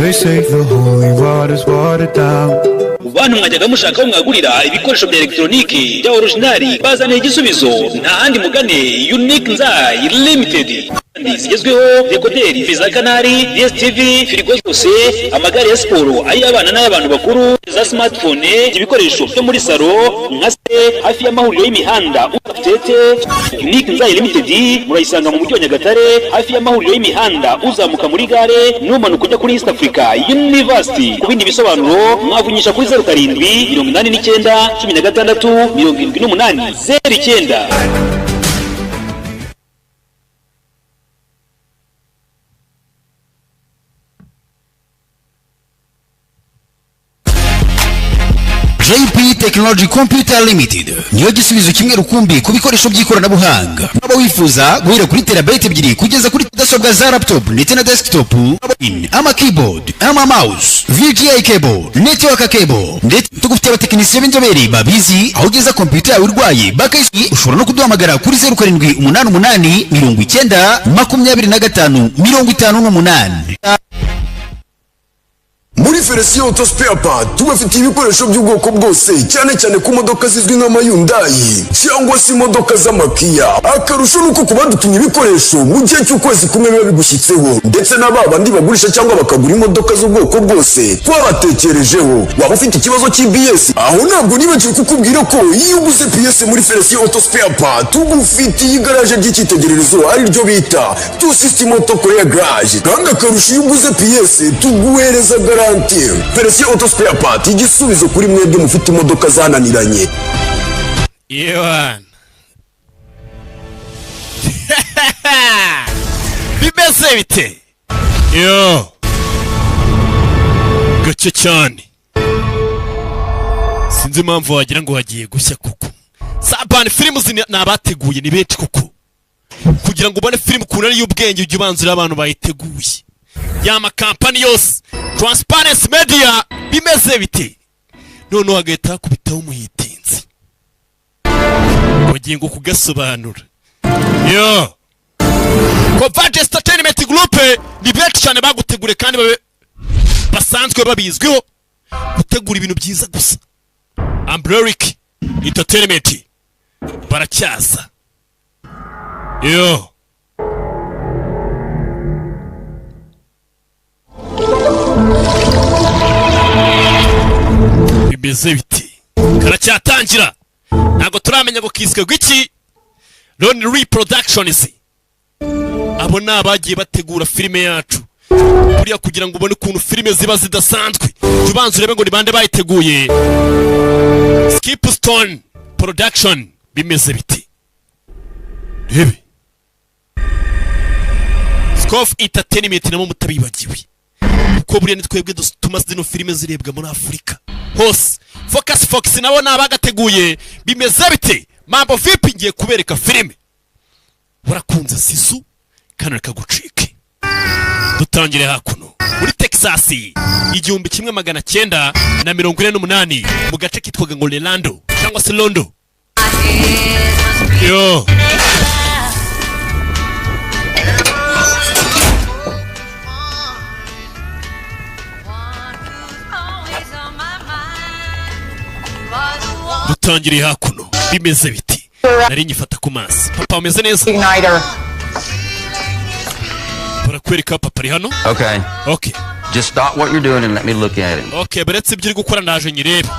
They say the holy water's watered down. Bantu mwajyaga mushaka aho mwagurira ibikoresho bya elegitoroniki bya original, bazaniye igisubizo. Nta handi, mugane Unique Nzai Limited. Zigezweho: dekoderi za Canal, DStv, firigo zose, amagare ya siporo, ay'abana n'ay'abantu bakuru, za smartphone, ibikoresho byo muri salo nka se. Hafi y'amahuriro y'imihanda utete, Unique Nzai Limited murayisanga mu mujyi wa Nyagatare, hafi y'amahuriro y'imihanda uzamuka muri gare n'umanuka ujya kuri East Africa University. Ku bindi bisobanuro mwavunyisha kuri 0789 16 78 09. JP Technology Computer Limited niyo gisubizo kimwe rukumbi ku bikoresho by'ikoranabuhanga. Waba wifuza guhera kuri terabyte 2 kugeza kuri mudasobwa za laptop ndetse na desktop, ama keyboard, ama mouse, VGA cable, network cable, ndetse tugufitiye abatekinisiye b'inzobere babizi. Aho ugeza computer yawe urwaye bakayisi. Ushobora no kuduhamagara kuri 0788 90 25 58. Muri Felisiyo Auto Spare Part tubafitiye ibikoresho by'ubwoko bwose, cyane cyane ku modoka zizwi nk'amaYhyundai cyangwa se imodoka z'amaKia. Akarusho ni uko ku badutumye ibikoresho, mu gihe cy'ukwezi kumwe biba bigushyitseho. Ndetse na ba bandi bagurisha cyangwa bakagura imodoka z'ubwoko bwose, twabatekerejeho. Waba ufite ikibazo cy'ABS, aho ntabwo nibagiwe kukubwira ko iyo uguze pièce muri Felisiyo Auto Spare Part, tugufitiye igaraje ry'icyitegererezo, ari ryo bita Two System Auto Korea Garage. Kandi akarusho, iyo uguze pièce tuguhereza garantie. Felisiyo Auto Spare Part, igisubizo kuri mwebwe mufite imodoka zananiranye. Yewana, bimeze bite? Yo, gake cyane, sinzi impamvu wagira ngo hagiye gushya, kuko Saban Films ni abateguye, ni benshi kuko kugira ngo ubone filime ukuntu ari iy'ubwenge, ujye ubanza urebe abantu bayiteguye, ya makampani yose, Transparency Media. Bimeze bite? Noneho hagahita hakubitaho umuhitinzi, bagiye ngo kugasobanura. Yo, Convergence Entertainment Group ni benshi cyane bagutegure, kandi babe basanzwe babizwiho gutegura ibintu byiza gusa. Umbrelic Entertainment baracyaza. Yo, bimeze biti? Karacyatangira, ntabwo turamenya ngo kiswe gwiki. Lon Reproductions, abo ni abagiye bategura filime yacu. Buriya kugira ngo ubone ukuntu filime ziba zidasanzwe, jya ubanza urebe ngo ni bande bayiteguye. Skip Stone Production, bimeze biti? Rebe Scoff Entertainment nabo mutabibagiwe, kuko buriya ni twebwe dutuma zino filime zirebwa muri Afurika hose. Focus Fox nabo ni abagateguye. Bimeze bite? Mambo vipi? Ngiye kubereka filime warakunze sisu, kano reka gucike. Dutangire hakuno muri Texas, 1948, mu gace kitwaga ngo Lelando cyangwa se Londo. Yo, dutangiriye hakuno. Bimeze biti? Nari nyifata ku mazi. Papa, umeze neza? Igniter. Barakwereka papa ari hano. Okay. Okay. Just stop what you're doing and let me look at him. Okay, baretse ibyo uri gukora, ndaje nyirebe.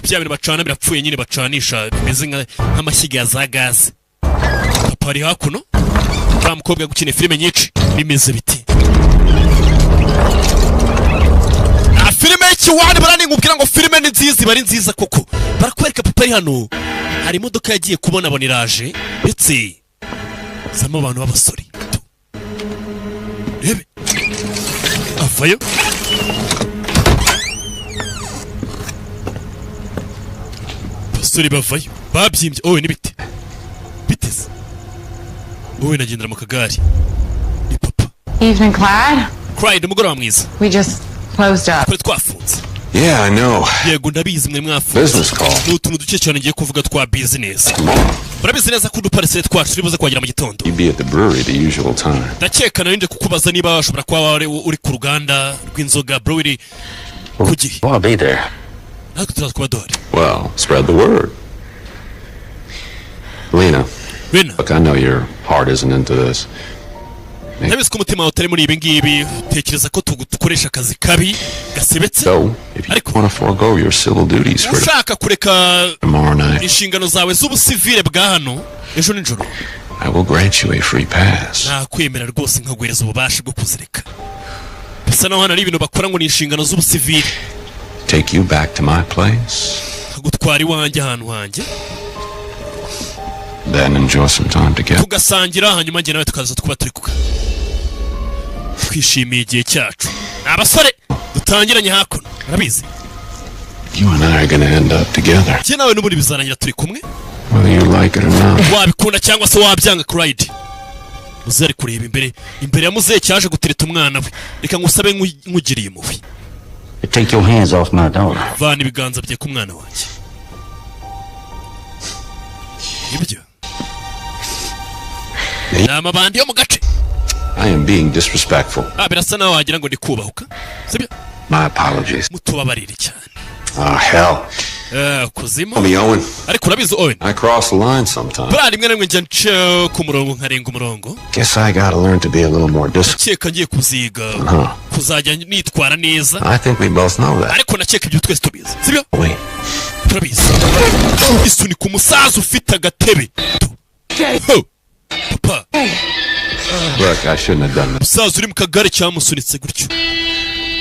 Bya bintu bacana birapfuye nyine, bacanisha bimeze nk'amashyiga ya za gaze. Papa ari hakuno, uriya mukobwa gukina filime nyinshi. Bimeze biti? Nta filime y'ikiwani barankubwira ngo filime ni nziza, iba ari nziza koko. Barakwereka papa ari hano, hari imodoka yagiye kubona abona iraje, ndetse zamo abantu b'abasore. Rebe, avayo. Abasore bavayo babyimbye. Wowe n'ibiti biteze, wowe nagendera mu kagare, ni papa. Evening, Clyde. Clyde, umugoroba mwiza. We just closed up. Twari twafunze. Yeah, I know. Yego, ndabizi mwe mwafunze. Business call. Ni utuntu duke cyane ngiye kuvuga twa business. Urabizi neza ko udupariseri twacu turi buze kuhagera mu gitondo. You'd be at the brewery the usual time. Ndakeka nari nje kukubaza niba washobora kuba wari uri ku ruganda rw'inzoga, brewery, ku gihe. Well, I'll be there. Natwe turaza kuba duhari. Well, spread the word. Lena. Lena. Look, I know your heart isn't into this. Ndabizi ko umutima wawe utari muri ibi ngibi. Tekereza ko dukoresha akazi kabi gasebetse. So, if you want to forego your civil duties for Ushaka kureka tomorrow night, inshingano zawe z'ubusivile bwa hano ejo nijoro, I will grant you a free pass. nakwemera rwose nkaguhereza ububasha bwo kuzireka. Bisa naho hano ari ibintu bakora ngo ni inshingano z'ubusivile. Take you back to my place, Nkagutwara iwanjye, ahantu hanjye, then enjoy some time together. tugasangira, hanyuma njye nawe tukaza kuba turi kuka twishimiye igihe cyacu. Ni abasore dutangiranye hakuno, urabizi. You and I are gonna end up together, Njye nawe n'ubundi bizarangira turi kumwe, whether you like it or not. wabikunda cyangwa se wabyanga. Clyde, muzehe ari kureba imbere. Imbere ya muzehe cyaje gutereta umwana we. Reka ngusabe nkugiriye impuhwe. Take your hands off my daughter. Vana ibiganza bye ku mwana wanjye. Ibyo ni amabandi yo mu gace. I am being disrespectful. Ah, birasa naho wagira ngo ndi kubahuka, sibyo? My apologies. Mutubabarire cyane. Ah, hell. Kuzimu. Tell me, Owen. Ariko urabizi, Owen, I cross the line sometimes. buriya rimwe na rimwe njya nca ku murongo, nkarenga umurongo. Guess I gotta learn to be a little more disciplined, Ndakeka ngiye kuziga huh? kuzajya nitwara neza. I think we both know that. Ariko nakeka ibyo twese tubizi, sibyo? Wait. Turabizi. Isunika umusaza ufite agatebe. Ho! Papa. Look, I shouldn't have done that. Umusaza uri mu kagare cyamusunitse gutyo.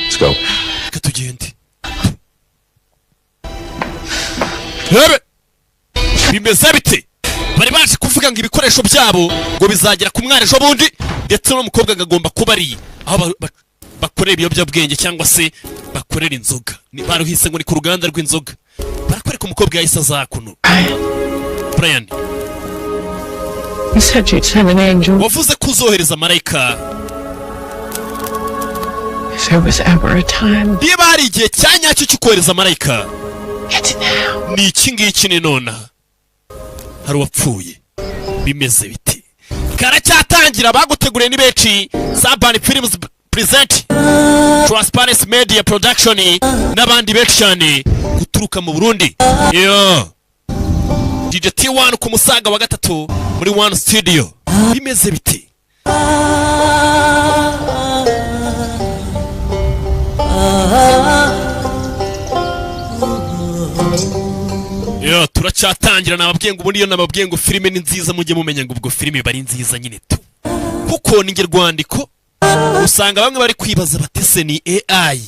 Let's go. Reka tugende. Hebe, bimeze bite? Bari baje kuvuga ngo ibikoresho byabo ngo bizagera ku mwana ejo bundi, ndetse n'umukobwa ngo agomba kuba ari aho bakorera ibiyobyabwenge cyangwa se bakorera inzoga. Baruhise ngo ni ku ruganda rw'inzoga. Barakwereka umukobwa yahise aza kuno. Brian. You said you'd send an angel. Wavuze ko uzohereza marayika. If there was ever a time, Niba hari igihe cya nyacyo cyo kohereza marayika, it's now. ni iki ngiki, ni nonaha. Hari uwapfuye. Bimeze biti? Karacyatangira. Baguteguriye ni benshi: Saban Films present, Transparency Media Production n'abandi benshi cyane guturuka mu Burundi. Yo, DJ T1 ku musaga wa gatatu muri One Studio. Bimeze biti? Yo, turacyatangira. Nababwiye ngo ubundi iyo nababwiye ngo filime ni nziza, mujye mumenya ngo ubwo filime iba ari nziza nyine tu, kuko ni nge rwandiko. Usanga bamwe bari kwibaza bati: "Se ni AI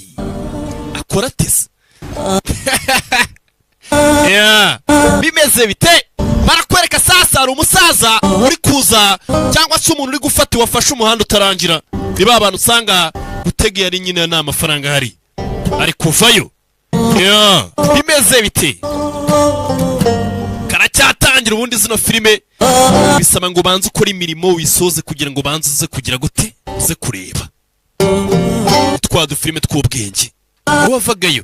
akora tese?" Yeah. Bimeze bite? Barakwereka sasa hari umusaza uri kuza, cyangwa se umuntu uri gufata, wafashe umuhanda utarangira. Ni ba bantu usanga gutegera ari nyine nta mafaranga ahari, ari kuvayo. Yeah. Bimeze bite? Karacyatangira. Ubundi zino filime bisaba ngo ubanze ukore imirimo wisoze kugira ngo ubanze uze kugira gute, uze kureba twa dufilime tw'ubwenge. Uwavagayo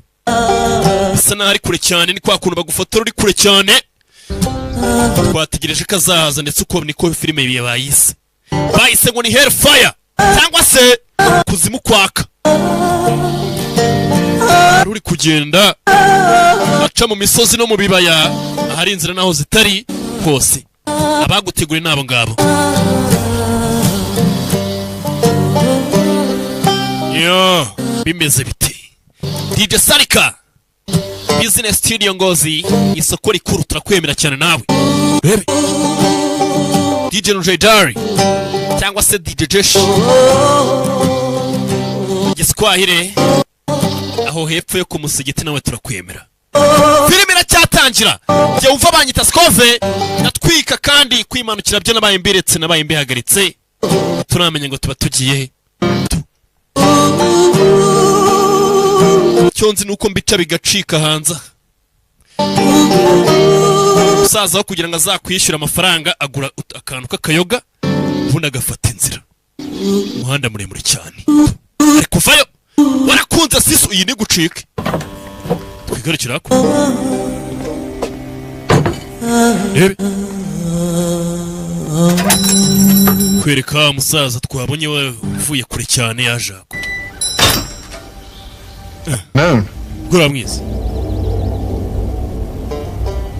bisa naho ari kure cyane, ni kwa kuntu bagufotora uri kure cyane. Twategereje ko azaza, ndetse uko niko filime bayise, bayise ngo ni Hellfire cyangwa se kuzimu kwaka. Hari uri kugenda aca mu misozi no mu bibaya, ahari inzira n'aho zitari hose. Abaguteguriye ni abo ngabo. Yo, bimeze bite? DJ Sarika, Business Studio Ngozi, isoko rikuru, turakwemera cyane nawe. Rebe DJ Nujaidari cyangwa se DJ Jeshi Giswahire aho hepfo yo ku musigiti, nawe turakwemera. Filime iracyatangira. Jya wumva banyita Skove, ndatwika kandi kwimanukira byo nabaye mbiretse, nabaye mbihagaritse. Turamenya ngo tuba tugiye he. Icyo nzi ni uko mbica bigacika hanze aha. Umusaza wo kugira ngo azakwishyure amafaranga agura akantu k'akayoga, ubundi agafata inzira, umuhanda muremure cyane. Ari kuvayo warakunze sisu iyi ni gucike. Garukira hakuno, rebe kwereka umusaza twabonye we uvuye kure cyane yaje ako. Noon. Gura mwiza.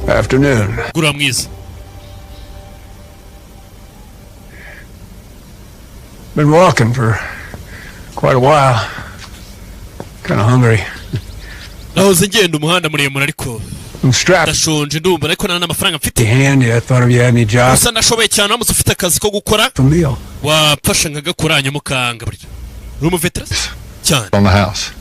Afternoon. Gura mwiza. Been walking for quite a while. Kind of hungry. Nahoze ngenda umuhanda muremure, ariko I'm strapped. ndashonje, ndumva ariko nta n'amafaranga mfite. Handy. I thought if you had any job Gusa ndashoboye cyane, uramutse ufite akazi ko gukora for meal. wapfasha nkagakora, hanyuma ukangaburira. Uri umuvetera cyane. On the house.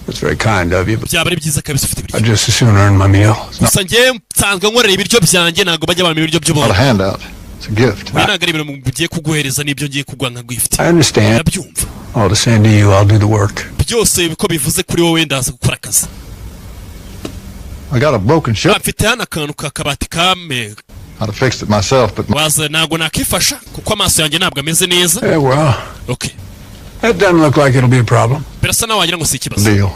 That's very kind of you, but Byaba ari byiza kabisa ufite ibiryo. I'd just as soon earn my meal. It's not Gusa njye nsanzwe nkorera ibiryo byanjye, ntabwo bajya bampa ibiryo by'ubuntu. a handout. It's a gift. Oya, ntabwo ari ibintu mugiye kuguhereza, n'ibyo ngiye kuguha nka gift. I understand. Ndabyumva. All the same to you, I'll do the work. Byose uko bivuze kuri wowe, ndaza gukora akazi. I got a broken shelf. Mfite hano akantu kakabati kame. I'd have fixed it myself, but Waza, ntabwo nakifasha kuko amaso yanjye ntabwo ameze neza. Yeah, well, Okay. that doesn't look like it'll be a problem. Birasa naho wagira ngo si ikibazo. Deal.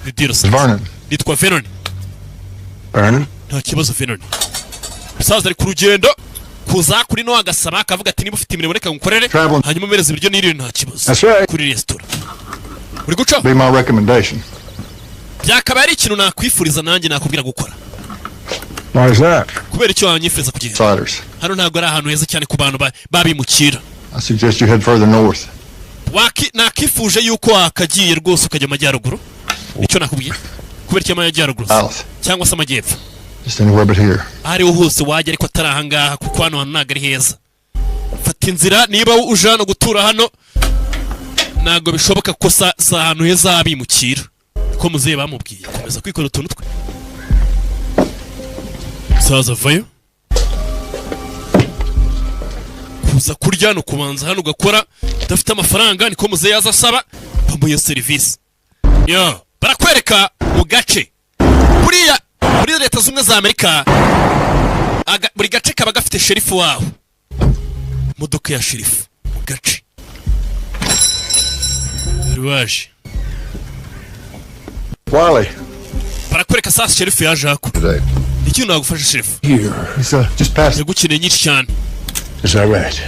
Ni deal sasa. Vernon. Nitwa Vernon. Vernon? Nta kibazo, Vernon. Umusaza ari ku rugendo kuza kuri no agasaba, akavuga ati: "Niba ufite imirimo reka ngukorere, hanyuma umereze ibiryo nirire, nta kibazo." That's right. Kuri resitora uri guca. Be my recommendation. Byakabaye ari ikintu nakwifuriza, nanjye nakubwira gukora. Why is that? Kubera icyo wanyifuriza kugenda? Outsiders. Hano ntabwo ari ahantu heza cyane ku bantu babimukira. I suggest you head further north. Nakifuje yuko wakagiye rwose ukajya amajyaruguru, nicyo nakubwiye. Kubera icyo amajyaruguru se? South. Cyangwa se amajyepfo. Just anywhere but here. Aho ariho hose wajya, ariko atari ahangaha, kuko hano hantu ntabwo ari heza. Fata inzira niba uje hano gutura hano, ntabwo bishoboka ko si ahantu heza habimukira, ko muzehe bamubwiye. Komeza kwikora utuntu twe. Musaza vayo kuza kurya hano, kubanza hano ugakora udafite amafaranga, niko muzehe yaza asaba bamuye serivisi yo. Barakwereka mu gace buriya muri Leta Zunze Ubumwe za Amerika, buri gace kaba gafite sherifu waho. Imodoka ya sherifu mu gace ruwaje. Wiley. Barakwereka sasa sherifu yaje hakuno. Today. Ikintu nagufasha, sherifu? Here. He's just passed. Yagukeneye nyinshi cyane. Is that right?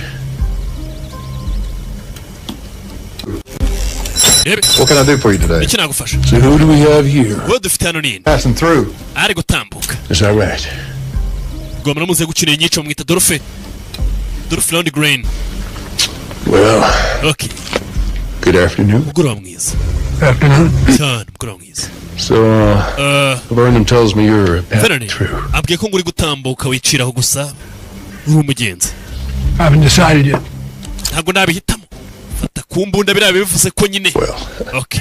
Rebe. What can I do for you today? Iki nagufasha? So who do we have here? Wowe dufite hano nini? Passing through. Ari gutambuka. Is that right? Rwamara muze gukeneye nyinshi, bamwita Dolphe, Dolphe Lundgren. Well, Okay. good afternoon. Mugoroba mwiza. Afternoon. Cyane, mugoroba mwiza. So, Vernon tells me you're passing Vernon through. abwiye ko ngo uri gutambuka, wiciraho gusa, uri umugenzi. I haven't decided yet. Ntabwo nabihitamo. Fata ku mbunda, biriya bivuze ko nyine okay.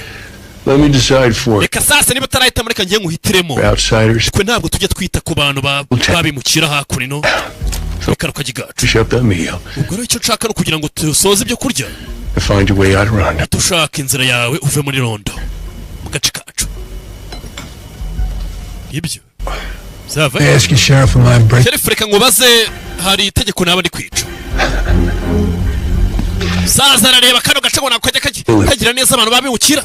Let me decide for you. Reka sasa, niba utarahitamo, reka ngiye nguhitiremo. Outsiders. Twe ntabwo tujya twita ku bantu babimukira hakuno muri kano kajyi gacu. Finish up that meal Ubwo rero icyo nshaka ni ukugira ngo dusoze ibyo kurya, and find your way out of Rondo. dushaka inzira yawe uve muri Rondo, mu gace kacu. Ibyo byava. May I ask you, Sheriff, am I breaking? Sheriff, reka nkubaze, hari itegeko naba ndi kwica? Saza arareba kano gace ngo nako kajya kagira neza abantu babimukira.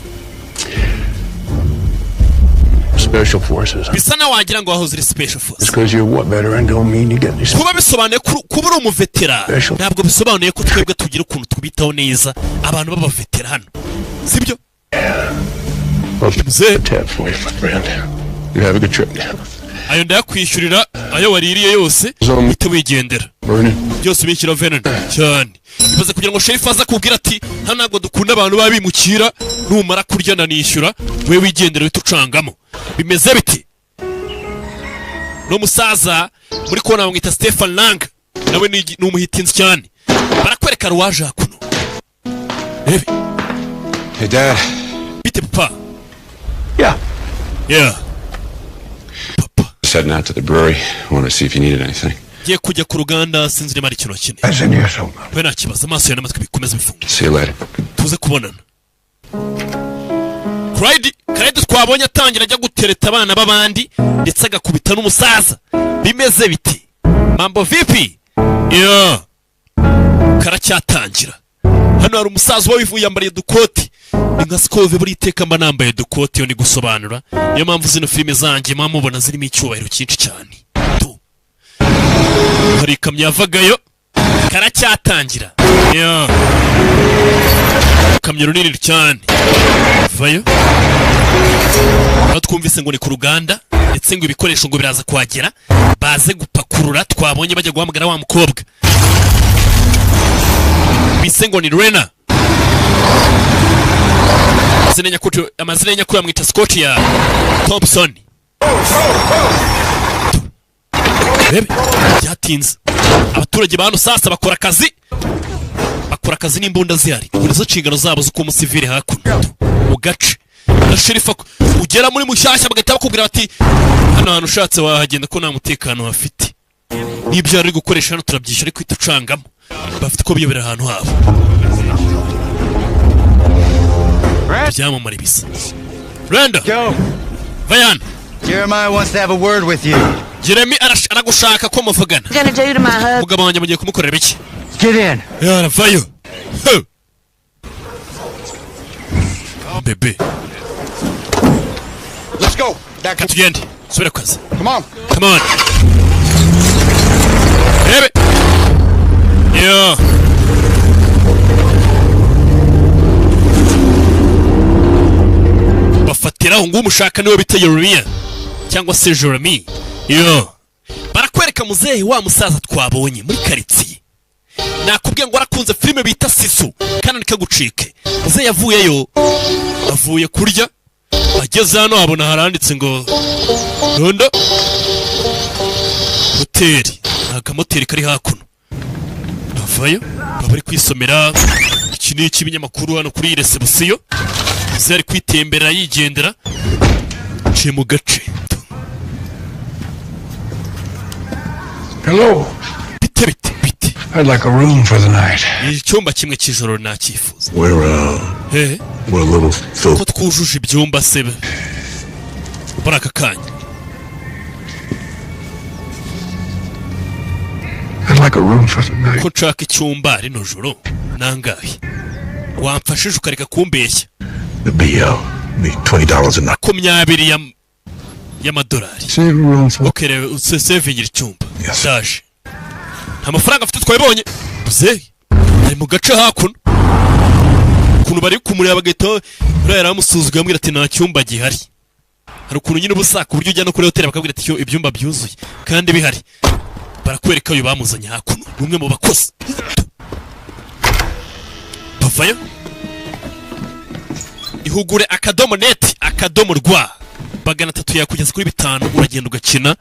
Special forces. Bisa nawe wagira ngo wahoze uri special force. Just because you're a war veteran don't mean you get any Kuba bisobanuye kuba uri umuvetera ntabwo bisobanuye ko twebwe tugira ukuntu tubitaho neza abantu b'abavetera hano, sibyo? Well, tab for you, my friend. You have a good trip now. Ayo ndayakwishyurira, ayo waririye yose, uhite wigendera. Vernon. Byose ubishyira Vernon cyane. Ibaze kugira ngo sheriff aza kubwira ati: "Hano ntabwo dukunda abantu babimukira, numara kurya ndanishyura, we wigendera." Uhite ucangamo. Bimeze biti no musaza muri kubona bamwita Stefan Lang, nawe ni umuhitinzi cyane. Barakwereka ruwaje hakuno, rebe. Hey, Dad. Bite, papa? Yeah. Yeah. Just heading out to the brewery. Want to see if you needed anything. Ngiye kujya ku ruganda, sinzi niba ari ikintu akeneye. As in yourself. We nta kibazo, amaso yawe n'amatwi bikomeza bifunga. See you later. Tuze kubonana. Clyde, Clyde twabonye atangira ajya gutereta abana b'abandi, ndetse agakubita n'umusaza. Bimeze biti? Mambo vipi? Yo karacyatangira. Hano hari umusaza uba wivuye, yambariye dukoti, ni nka Sikove. Buri iteka mba nambaye dukoti iyo ni gusobanura. Niyo mpamvu zino filime zanjye muba mubona zirimo icyubahiro cyinshi cyane. Tu. Hari ikamyo yavagayo, karacyatangira. Yo. Ikamyo runini cyane vayo, aho twumvise ngo ni ku ruganda, ndetse ngo ibikoresho ngo biraza kuhagera baze gupakurura. Twabonye bajya guhamagara wa mukobwa bise ngo ni Rena. Amazina ya nyakuri bamwita Scott ya Thompson. Rebe byatinze, abaturage ba hano sasa bakora akazi n'imbunda zihari. Ubu nizo nshingano zabo zo kuba umusivili hakuno mu gace na sheriff ugera muri mushyashya, bagahita bakubwira bati: "Hano hantu ushatse wahagenda ko nta mutekano hafite, n'ibyo ari gukoresha hano turabyishyura." Ariko uhita ucangamo, bafite uko biyobera ahantu habo. Ibyamamare bisa. Renda vayana. Jeremiah wants to have a word with you. Jeremy aragushaka ko muvugana. Gonna do to my husband? Umugabo wanjye mugiye kumukorera iki? Get in. Yaravayo. Ho! Bebe. Let's go. Back. Reka tugende, subira ku kazi. Come on. Come on. Rebe yo bafatiraho ngo umushaka niwe bita Yeremiya cyangwa se Jeremy. Yo barakwereka muzehe wa musaza twabonye muri karitsiye. Nakubwiye ngo warakunze filime bita Sisu kandi ntikagucike. Muzehe yavuyeyo avuye kurya, ageze hano abona haranditse ngo Rondo Hoteli, ni akamoteri kari hakuno. Avayo baba bari kwisomera iki ni icy'ibinyamakuru hano kuri iyi reception. Muzehe ari kwitembera yigendera, aciye mu gace. Hello. Bite, bite, bite? I'd like a room for the night. Icyumba kimwe cy'ijoro nakifuza. We're Hehe? we're a little filled. Ko twujuje ibyumba se muri aka kanya? I'd like a room for the night. Ko nshaka icyumba rino joro, nangahe? Wamfashije ukareka kumbeshya. It'd be $20 a night. 20 y'amadolari. Save a room for. Okay, rero sevingira icyumba, ndaje. Nta mafaranga afite, twabibonye. Muzehe ari mu gace hakuno, ukuntu bari kumureba bagahita uriya yaramusuzuguye, amubwira ati nta cyumba gihari. Hari ukuntu nyine uba usaka uburyo ujya no kuri hoteli bakabwira ati: "Ibyumba byuzuye," kandi bihari. Barakwereka uyu bamuzanye hakuno ni umwe mu bakozi. Bavayo, ihugure.net.rwa, 300 yakugeza kuri 5, uragenda ugakina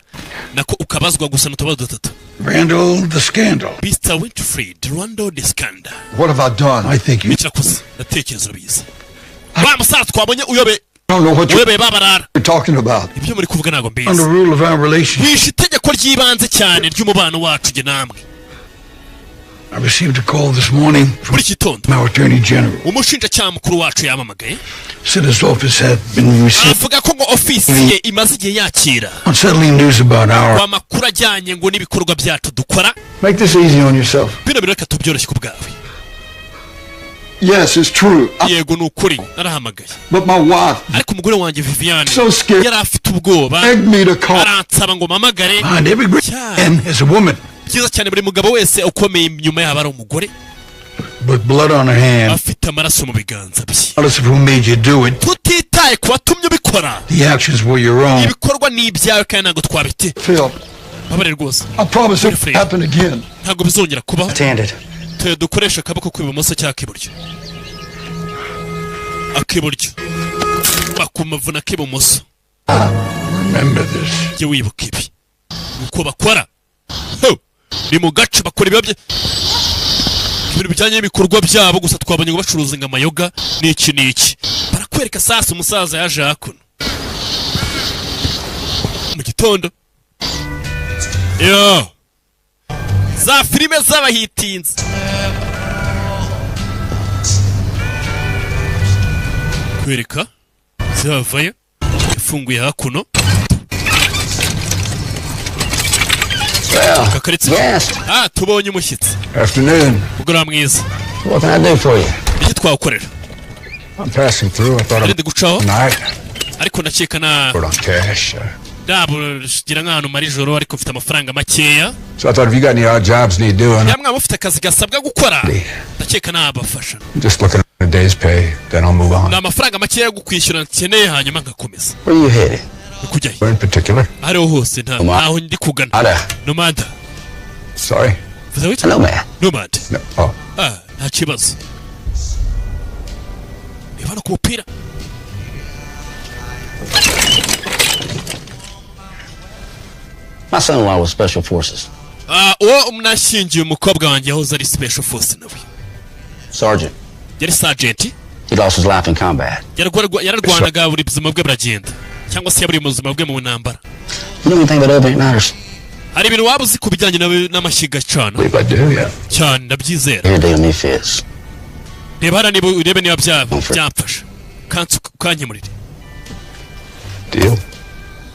nako ukabazwa gusa n'utubazo dutatu. Randall the Scandal. Mr. Winfried Rando the Scandal. What have I done? I think you Icyo nakoze ndatekereza urabizi. Wa musaza twabonye uyobe don't know what you're uyobeye babarara. talking about. Ibyo muri kuvuga ntabwo mbizi. On the rule of our relationship. Wishe itegeko ry'ibanze cyane ry'umubano wacu jye namwe. I received a call this morning from Muri iki gitondo our attorney general. umushinjacyaha mukuru wacu yamamagaye. Said his office had been receiving Avuga ko ngo ofisi ye imaze igihe yakira unsettling news about our. amakuru ajyanye ngo n'ibikorwa byacu dukora. Make this easy on yourself. Bino bintu reka tubyoroshye ku bwawe. Yes, it's true. Yego, ni ukuri narahamagaye. But my wife Ariko umugore wanjye Viviane so scared. yari afite ubwoba, Begged me to call. aransaba ngo mpamagare. Behind every great man is a woman Byiza cyane, buri mugabo wese ukomeye inyuma yaba ari umugore with blood on her hand. afite amaraso mu biganza bye. Regardless of who made you do it, Tutitaye ku watumye ubikora, the actions were your own. ibikorwa ni ibyawe kandi ntabwo twabite. Phil, Babare rwose. I promise it won't happen again. Ntabwo bizongera kubaho. Left-handed. Tuye dukoresha akaboko k'ibumoso cyangwa ak'iburyo? Ak'iburyo, bakumavuna ak'ibumoso. Remember this. Jye wibuka ibi uko bakora. Ho! Ni mu gace bakora ibyo ibintu bijyanye n'ibikorwa byabo gusa. Twabonye ngo bacuruza ngo amayoga n'iki n'iki. Barakwereka sasa umusaza yaje hakuno mu gitondo. Yo za filime z'abahitinze kwereka zavayo, yafunguye hakuno. Kakaritse. Ah, tubonye umushyitsi. Afternoon. Mugoroba mwiza. What can I do for you? Iki twagukorera? I'm passing through. I thought Ndi gucaho. Night. Ariko ndakeka na Short on cash. Ndabugira nk'ahantu mara ijoro, ariko mfite amafaranga makeya. So I thought if you got any odd jobs need doing, Ya, mwaba mufite akazi gasabwa gukora, ndakeka nabafasha. I'm just looking at a day's pay, then I'll move on. Ni amafaranga makeya yo kukwishyura nkeneye, hanyuma ngakomeza. Where you headed? Kujyayo? Where in particular? Ariho hose, nta ntaho ndi kugana. Nomada. Sorry. Vuze wiki? Nomad. Nomad. No. Oh. Ah, nta kibazo. Reba hano ku mupira. My son-in-law was special forces. Ah, uwo nashyingiye umukobwa wanjye yahoze ari special force nawe. Sergeant. Yari sergeant. He lost his life in combat. Yararwanaga, buri buzima bwe buragenda, cyangwa se yaburiye ubuzima bwe mu ntambara. You know anything about oven igniters? Hari ibintu waba uzi ku bijyanye n'amashyiga cana? Believe I do, yeah. Cyane, ndabyizera. Here deal me fits. Reba hariya niba urebe niba byamfasha. Kankemurire. Deal.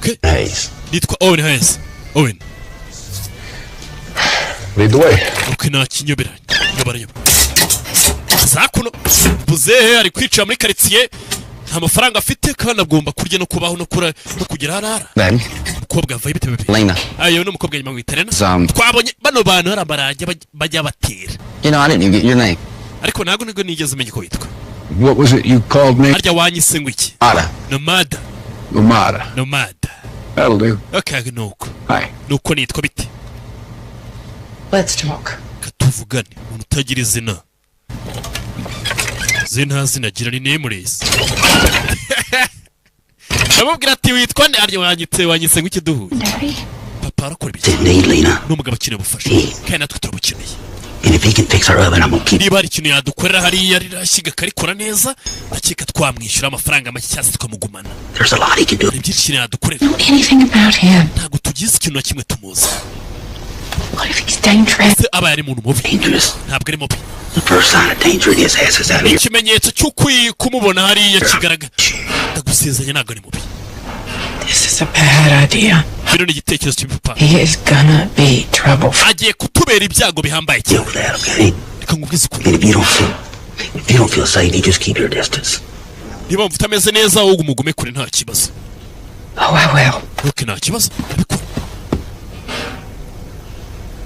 Okay. Hayes. Nitwa Owen Hayes. Owen. Lead the way. Okay, nta kinyobera. Nyobora, nyobora. Zakuno buzehe ari kwicara muri karitsiye, nta mafaranga afite kandi agomba kurya no kubaho no kura no kugira aho arara. Then Umukobwa avayo bite bebe? Lena. Ayo ni umukobwa nyuma mwita Lena. Twabonye bano bantu hari amarajya bajya batera. You know, I didn't even get your name. Ariko ntabwo nibwo nigeze menya uko witwa. What was it you called me? Harya wanyise ngo iki? Ada. Nomada. Nomada. Nomada. That'll do. Okay, nuko. Hi. Nuko nitwa bite? Let's talk. Tuvugane. Umuntu utagira izina. Zina zinagira ni nameless. Ndamubwira ati witwa nde? Arya wanyitse ngo iki duhuye? Daddy? Papa arakora ibiki? Need Lena. N'umugabo akeneye ubufasha. Kandi natwe turabukeneye. And if he can fix our oven, I'm gonna keep Niba hari ikintu yadukorera hariya rirashyiga akarikora neza, ndakeka twamwishyura amafaranga make cyangwa se tukamugumana. There's a lot he can do. Hari byinshi ikintu yadukorera. Know anything about him? Ntabwo tugize ikintu na kimwe tumuzi. What if he's dangerous? Se abaye ari umuntu mubi? Dangerous. Ntabwo ari mubi. The first sign of danger in his ass is out here. Ikimenyetso cy'ukwi kumubona hariya kigaragara. Ndagusezeranya ntabwo ari mubi. This is a bad idea. Bino ni igitekerezo kibi, papa. He is gonna be trouble. Agiye kutubera ibyago bihambaye Deal cyane. with that, okay? Reka nkubwize ukuri. And if you don't feel safe, you just keep your distance. Niba wumva utameze neza, wowe umugume kure, nta kibazo. Oh, I will. Ok, nta kibazo, ndabikora.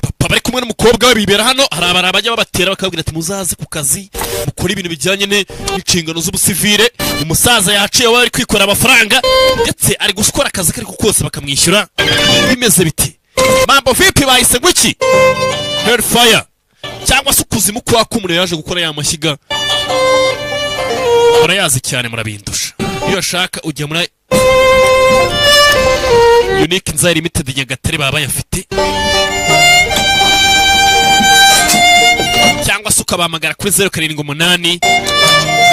Papa bari kumwe n'umukobwa we bibera hano. Hari abantu bajya babatera bakabwira ati muzaze ku kazi mukore ibintu bijyanye n'inshingano z'ubusivire. Umusaza yaciye, we ari kwikorera amafaranga ndetse ari gukora akazi ke ariko kose bakamwishyura. Bimeze biti mambo vipi? Bahise ngo iki? Hellfire cyangwa se ukuzimu kwaka umuriro. Yaje gukora ya mashyiga, murayazi cyane, murabindusha. Iyo ashaka ujya muri Unique Nzai Limited Nyagatare, baba bayafite, cyangwa se ukabahamagara kuri 0789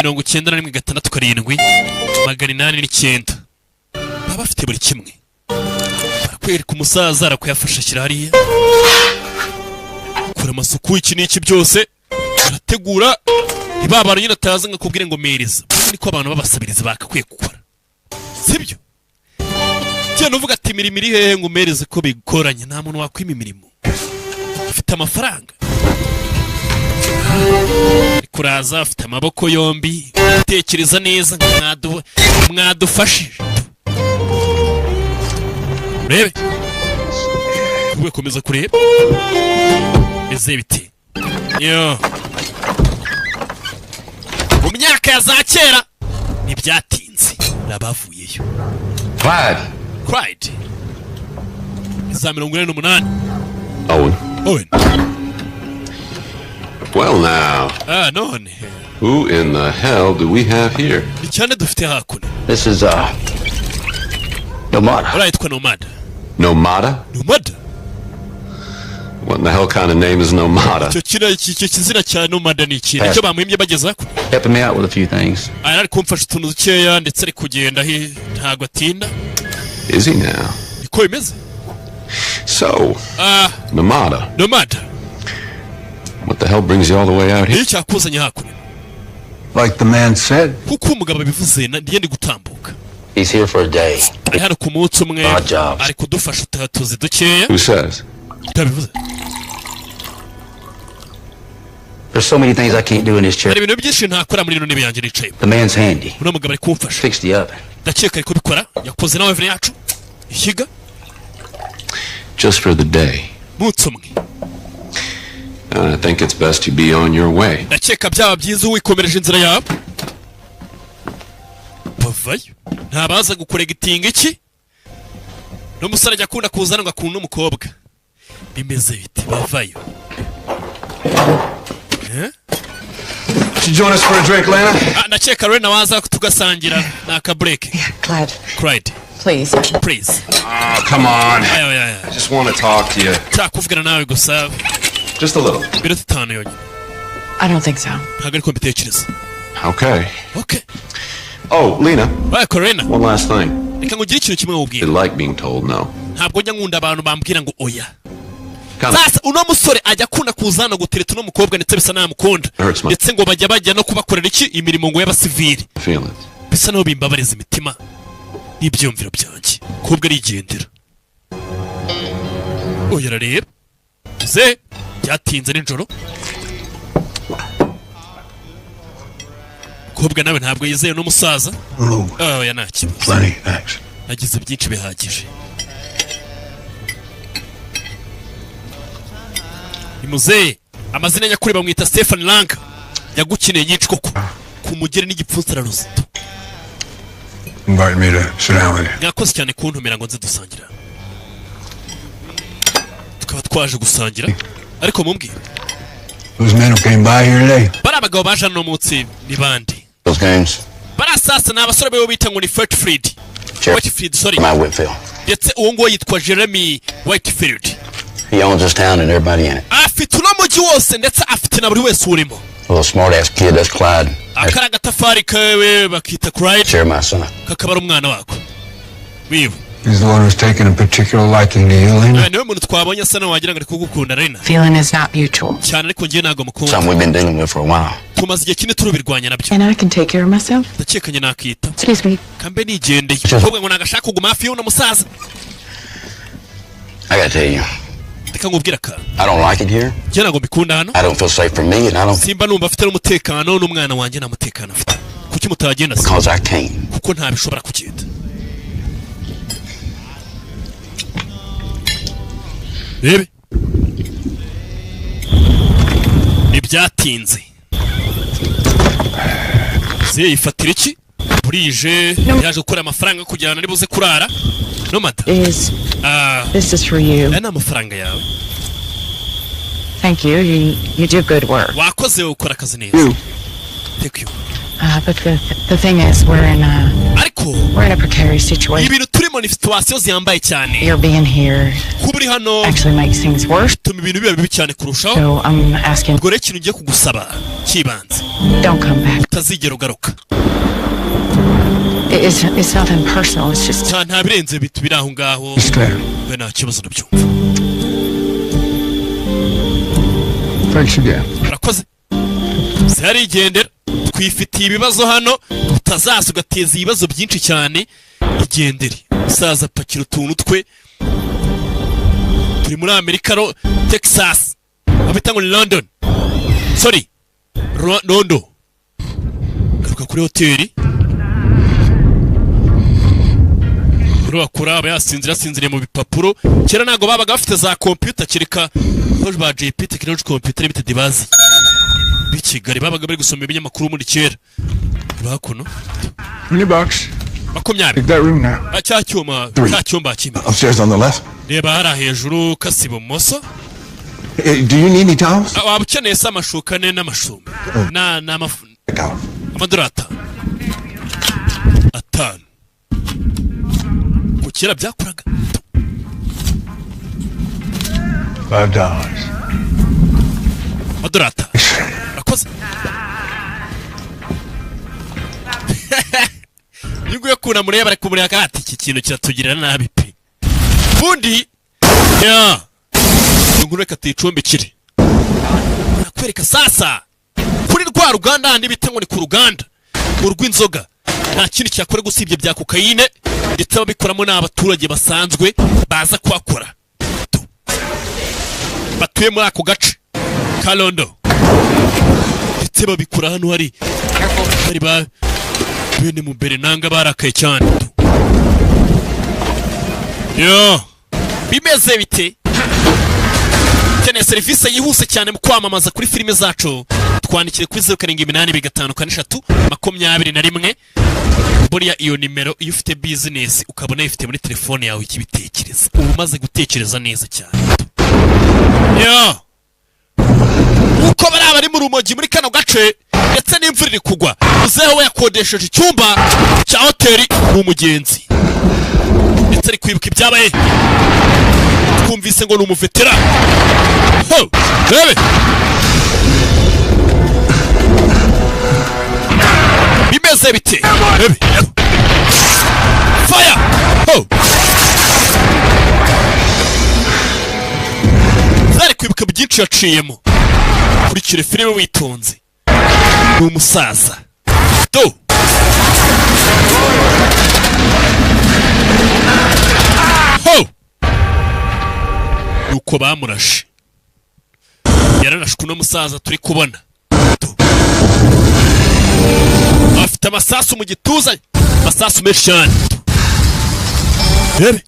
91 67 809. Baba bafite buri kimwe. Barakwereka umusaza, arakuyafasha, ashyira hariya, akora amasuku, iki n'iki byose arategura. Niba abantu nyine ataza ngo akubwire ngo mereza. Ubundi niko abantu babasabiriza bakakwiye gukora, sibyo? Genda uvuga ati imirimo iri hehe ngo umereze ko bigoranye. Nta muntu wakwima imirimo ufite amafaranga. Ari kuraza afite amaboko yombi, tekereza neza, mwadufashije. Urebe we, komeza kureba eze biti yo mu myaka ya za kera ntibyatinze nabavuyeyo. Clyde. Clyde, za 48. Owen. Owen. Well, now, Ah, none. who in the hell do we have here? Ni cyane dufite hakuno. This is Nomada. Uriya yitwa Nomada. Nomada? Nomada. What in the hell kind of name is Nomada? Icyo kino icyo kizina cya Nomada ni ikintu icyo bamuhimbye bageze hakuno. Helping me out with a few things. Ari ari kumfasha utuntu dukeya ndetse ari kugenda ntabwo atinda. Is he now? Niko bimeze. So, Ah. Nomada. Nomada. What the hell brings you all the way out here? Iyo cyakuzanye hakuno? Like the man said. Kuko umugabo abivuze, ndiye ndi gutambuka. He's here for a day. Ari hano ku munsi umwe. Odd jobs. Ari kudufasha utuzi dukeya. Who says? Ndabivuze. There's so many things I can't do in this chair. Hari ibintu byinshi ntakora muri ino ntebe yanjye nicaye. The man's handy. Uno mugabo ari kumfasha. Fix the oven. Ndakeka ari kubikora, yakoze nawe oven yacu ishyiga. Just for the day. Munsi umwe. I think it's best you be on your way. Ndakeka byaba byiza wikomereje inzira yawe. Bavayo, ntabaza gukoregitinga iki n'umusore ajya akunda kuzana ngo akunde umukobwa, bimeze bite? Bavayo. Eh? You join us for a drink, Lena? Ah, ndakeka rero nawaza tugasangira ni akabureke. Clyde, Clyde. Please. Please. Oh, come on. Aya, aya, aya. I just want to talk to you. Nshaka kuvugana nawe gusa. Just a little. Iminota 5 yonyine. I don't think so. Ntabwo ariko mbitekereza. Okay. Okay. Oh, Lena. Bye, Corena. One last thing. Reka ngugire ikintu kimwe wubwira. I like being told no. Ntabwo njya nkunda abantu bambwira ngo oya. Come. Sasa uno musore ajya akunda kuzana gutereta uno mukobwa, ndetse bisa n'amukunda. Hurts my Ndetse ngo bajya no kubakorera iki, imirimo ngo y'abasivili. feelings. Bisa naho bimbabariza imitima n'ibyiyumviro byanjye. Kobwa arigendera, oya, arareba ze byatinze nijoro. Kobwa nawe ntabwo yizeye n'umusaza. Oya, nta kibazo. Plenty, thanks. Nagize byinshi bihagije. Ni muzehe, amazina nyakuri bamwita Stephen Lang. Yagukineye nyinshi koko, ku mugeri n'igipfunsi araruzi. Inviting me to sit down with you. Mwakoze cyane kuntumira ngo nze dusangira, tukaba twaje gusangira, ariko mumbwire. Those men who came by here today. Bari abagabo baje hano munsi ni bande? Those games. Barasasa ni abasore be bita ngo ni Whitfield. Whitefield, sorry. My Whitfield. Ndetse uwo nguwo yitwa Jeremy Whitefield. He owns this town and everybody in it. Afite uno mujyi wose, ndetse afite na buri wese urimo. A little smart ass kid, that's Clyde. Akari agatafari kawe bakita Clyde. Share my son. Kakaba ari umwana wako wiwe. He's the one who's taken a particular liking to you, Lena. Niwe muntu twabonye asa nawe wagira ngo ari kugukunda, Lena. Feeling is not mutual. Cyane, ariko njyewe ntabwo mukunda. Something we've been dealing with for a while. Tumaze igihe kinini turubirwanya nabyo. And I can take care of myself. Ndakeka njye nakita. Excuse me. Kambe nigendeye. Ahubwo ngo nagashaka kuguma hafi y'uno musaza. I gotta tell you, Reka nkubwire akantu. I don't like it here. Njye ntabwo mbikunda hano. I don't feel safe for me, and I don't Simba numva afite n'umutekano, n'umwana wanjye nta mutekano afite. Kuki mutagenda se? Because I can't. Kuko ntabishobora kugenda. Rebe, ntibyatinze ze yifatira iki, burije yaje gukora amafaranga kugira ngo ari buze kurara nomada. Is Ah, this is for you. Aya ni amafaranga yawe. Thank you. You do good work. Wakoze, ukora akazi neza, thank you. But the thing is, Ariko we're in a precarious situation. ibintu turimo ni situation zihambaye cyane. Your being here Kuba uri hano actually makes things worse. bituma ibintu biba bibi cyane kurushaho. So I'm asking, Ubwo rero ikintu ugiye kugusaba cy'ibanze, don't come back. utazigera ugaruka. It's nothing personal. It's just Nta birenze bitu biri aho ngaho. We nta kibazo, ndabyumva. Thanks again. Urakoze. Zarigendera, twifitiye ibibazo hano, utazaza ugateza ibibazo byinshi cyane. Igendere. Musaza apakira utuntu twe. Turi muri Amerika ro Texas, babita ngo ni London, sorry, Rondo. Garuka kuri hoteli urakura aba yasinzira, asinziriye mu bipapuro. Kera ntabwo babaga bafite za computer, kereka ko ba JP Technology Computer Limited bazi b'i Kigali babaga bari gusoma ibinyamakuru muri kera bakuno. $20. 20. Take that room now. Ah, cya cyuma, cya cyumba kimwe. Upstairs on the left. Reba hariya hejuru kasi ibumoso. Do you need any towels? Ah, waba ukeneye se amashuka ane n'amashumi na amadorari 5 5 ku kera byakoraga. $5. Amadorari 5, urakoze. Iyo uguye kunamureba bari kumureba ati iki kintu kiratugirira nabi pe. Ubundi ya inkuru reka tuyicumbikire. Nakwereka sasa kuri rwa ruganda handi bita ngo ni ku ruganda urw'inzoga, nta kindi cyakora usibye bya kokayine, ndetse ababikoramo ni abaturage basanzwe baza kuhakora. Batuye muri ako gace ka Londo, ndetse babikora hano hari ba bene mu mbere nanga barakaye cyane. Yo, bimeze bite? Ukeneye serivisi yihuse cyane mu kwamamaza kuri filime zacu, twandikire kuri 0785542321. Buriya iyo nimero, iyo ufite business ukabona uyifite muri telefone yawe, ikibitekereza uba umaze gutekereza neza cyane. Yo, uko bari abari mu rumogi muri kano gace, ndetse n'imvura iri kugwa. Muzehe we yakodesheje icyumba cya hoteli, ni umugenzi, ndetse ari kwibuka ibyabaye. Twumvise ngo ni umuvetera. Ho, rebe bimeze bite? Rebe fire. Ho, zari kwibuka byinshi yaciyemo. Kurikire filime witonze. Ni umusaza do. Ho, nuko bamurashe, yararashwe uno musaza turi kubona. Do. Afite amasasu mu gituza, amasasu menshi cyane. Rebe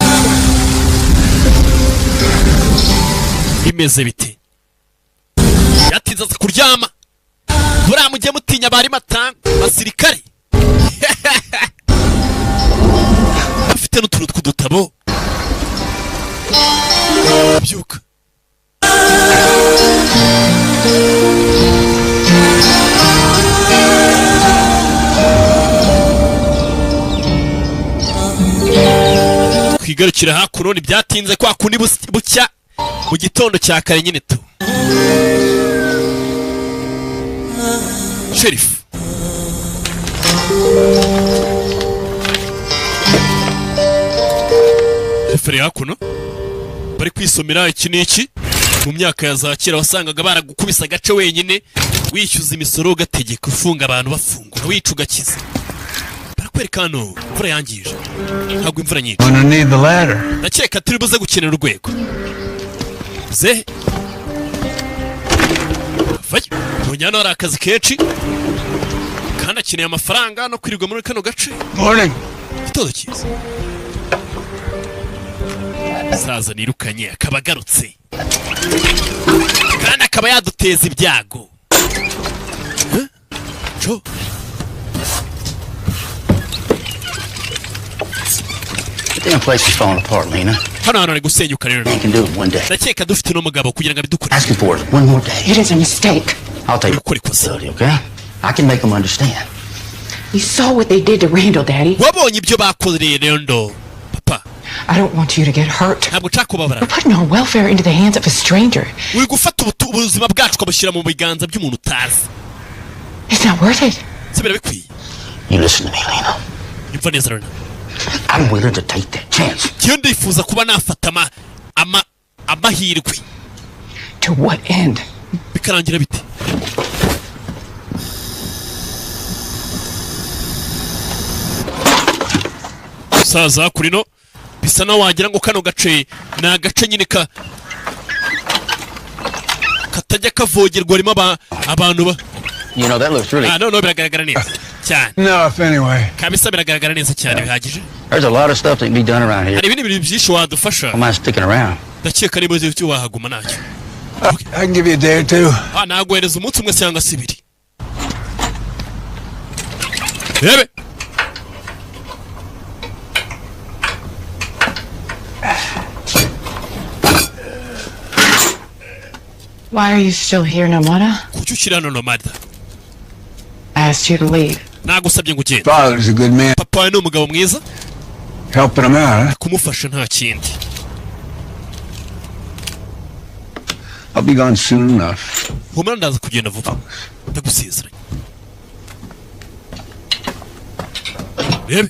bimeze bite? Yatinze aza kuryama. Buriya mujye mutinya abari matanga basirikare. Afite n'utuntu tw'udutabo. Byuka. Twigarukira hakuno, ntibyatinze kwa kundi bucya mu gitondo cya kare nyine tu. Sheriff Sheriff hakuno bari kwisomera iki n'iki. Mu myaka ya za kera wasangaga baragukubisa agace wenyine, wishyuza imisoro, ugategeka ufunga abantu, bafungura, wica ugakiza. Barakwereka hano imvura yangije, ntabwo imvura nyinshi. Gonna need the ladder. Ndakeka turi buze gukenera urwego. Ze vayo hano hari akazi kenshi kandi akeneye amafaranga no kwirirwa muri kano gace. Morning. Igitondo cyiza. Saza nirukanye akaba agarutse kandi akaba yaduteza ibyago. Huh? Jo. The damn place is falling apart, Lena. Hano hantu hari gusenyuka rero. Man can do it one day. Ndakeka dufite uno mugabo kugira ngo abidukore. Asking for it one more day. It is a mistake. I'll take Gukora ikosa. responsibility, okay? I can make them understand. You saw what they did to Randall, Daddy. Wabonye ibyo bakoreye Rendo, papa. I don't want you to get hurt. Ntabwo nshaka kubabara. We're putting our welfare into the hands of a stranger. Uri gufata ubuzima bwacu ukabushyira mu biganza by'umuntu utazi. It's not worth it. Se birabikwiye? You listen to me, Lena. Yumva neza rero. I'm willing to take that chance. Njyewe ndifuza kuba nafata amahirwe. To what end? Bikarangira bite? Saza kuri no bisa naho wagira ngo kano gace ni agace nyine ka katajya kavogerwa, harimo abantu ba You know, that looks really. Ah, no, biragaragara neza cyane. Enough, anyway. Kabisa biragaragara neza cyane, bihagije. There's a lot of stuff that can be done around here. Hari ibindi bintu byinshi wadufasha. Don't mind sticking around. Ndakeka niba uzi icyo wahaguma ntacyo. I can give you a day or two. Ah, naguhereza umunsi umwe cyangwa se ibiri. Rebe Why are you still here, Nomada? Kuki ukiri hano, Nomada? I asked you to leave. Nagusabye ngo ugende. Father's a good man. Papa wawe ni umugabo mwiza. Helping him out, huh? Kumufasha nta kindi. I'll be gone soon enough. Humura, ndaza kugenda vuba, ndagusezeranya. Rebe.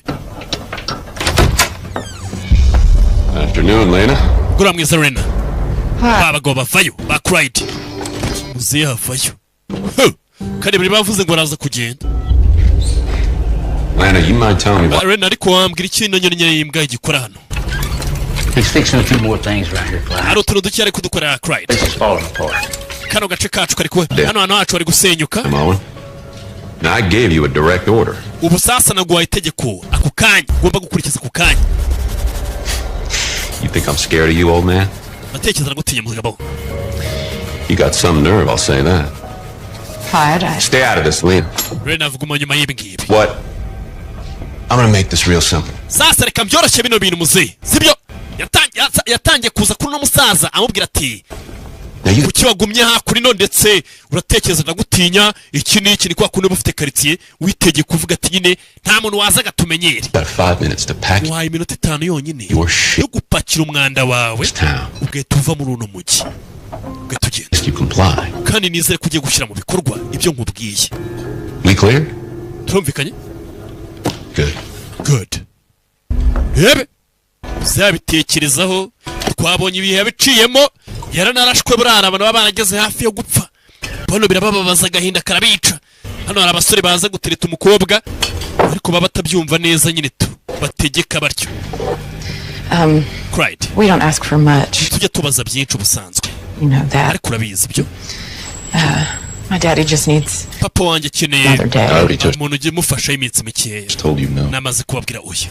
Afternoon, Lena. Gura mwiza, Rena. Ba bagabo bavayo ba Clyde, muzehe havayo. Huh! Kandi bari bavuze ngo araza kugenda. Lena, you might tell me about Rena, ariko wambwira ikintu nyine y'imbwa igikora hano? He's fixing a few more things around here, Clyde. Hari utuntu duke ari kudukorera, Clyde. This is falling apart. Kano gace kacu kari kuba Yeah. hano hantu hacu hari gusenyuka. Owen. Now, I gave you a direct order. Ubu sasa naguhaye itegeko ako kanya ugomba gukurikiza ako kanya. You think I'm scared of you, old man? Ndatekereza nagutinya, mugabo? You got some nerve, I'll say that. Clyde, I, Stay out of this, Lena. Rero navuguma nyuma y'ibi ngibi. What? I'm gonna make this real simple. Sasa reka mbyoroshye bino bintu, muzehe, sibyo? Yatangiye kuza kuri uno musaza amubwira ati: "Kuki wagumye hakurino ndetse uratekereza ndagutinya?" Iki n'iki ni kwa kundi uba ufite karitsiye witegeye kuvuga ati nyine nta muntu wazaga tumenyere. Got 5 minutes to pack Wahaye iminota 5 yonyine your shit. yo gupakira umwanda wawe, ugahita uva muri uno mujyi, ugahita ugenda. You comply. Kandi nizere ko ugiye gushyira mu bikorwa ibyo nkubwiye. We clear? Turumvikanye? Good. Good. Rebe uzabitekerezaho. Twabonye ibihe yabiciyemo, yaranarashwe burara, abantu baba barageze hafi yo gupfa. Bano birabababaza, agahinda karabica. Hano hari abasore baza gutereta umukobwa, ariko baba batabyumva neza nyine tu bategeka batyo. Clyde. We don't ask for much. Tujya tubaza byinshi ubusanzwe. You know that. Ariko urabizi ibyo. My daddy just needs Papa wanjye akeneye another day. I already told umuntu ugiye umufasha iminsi mikeya. told you no. Namaze kubabwira oya.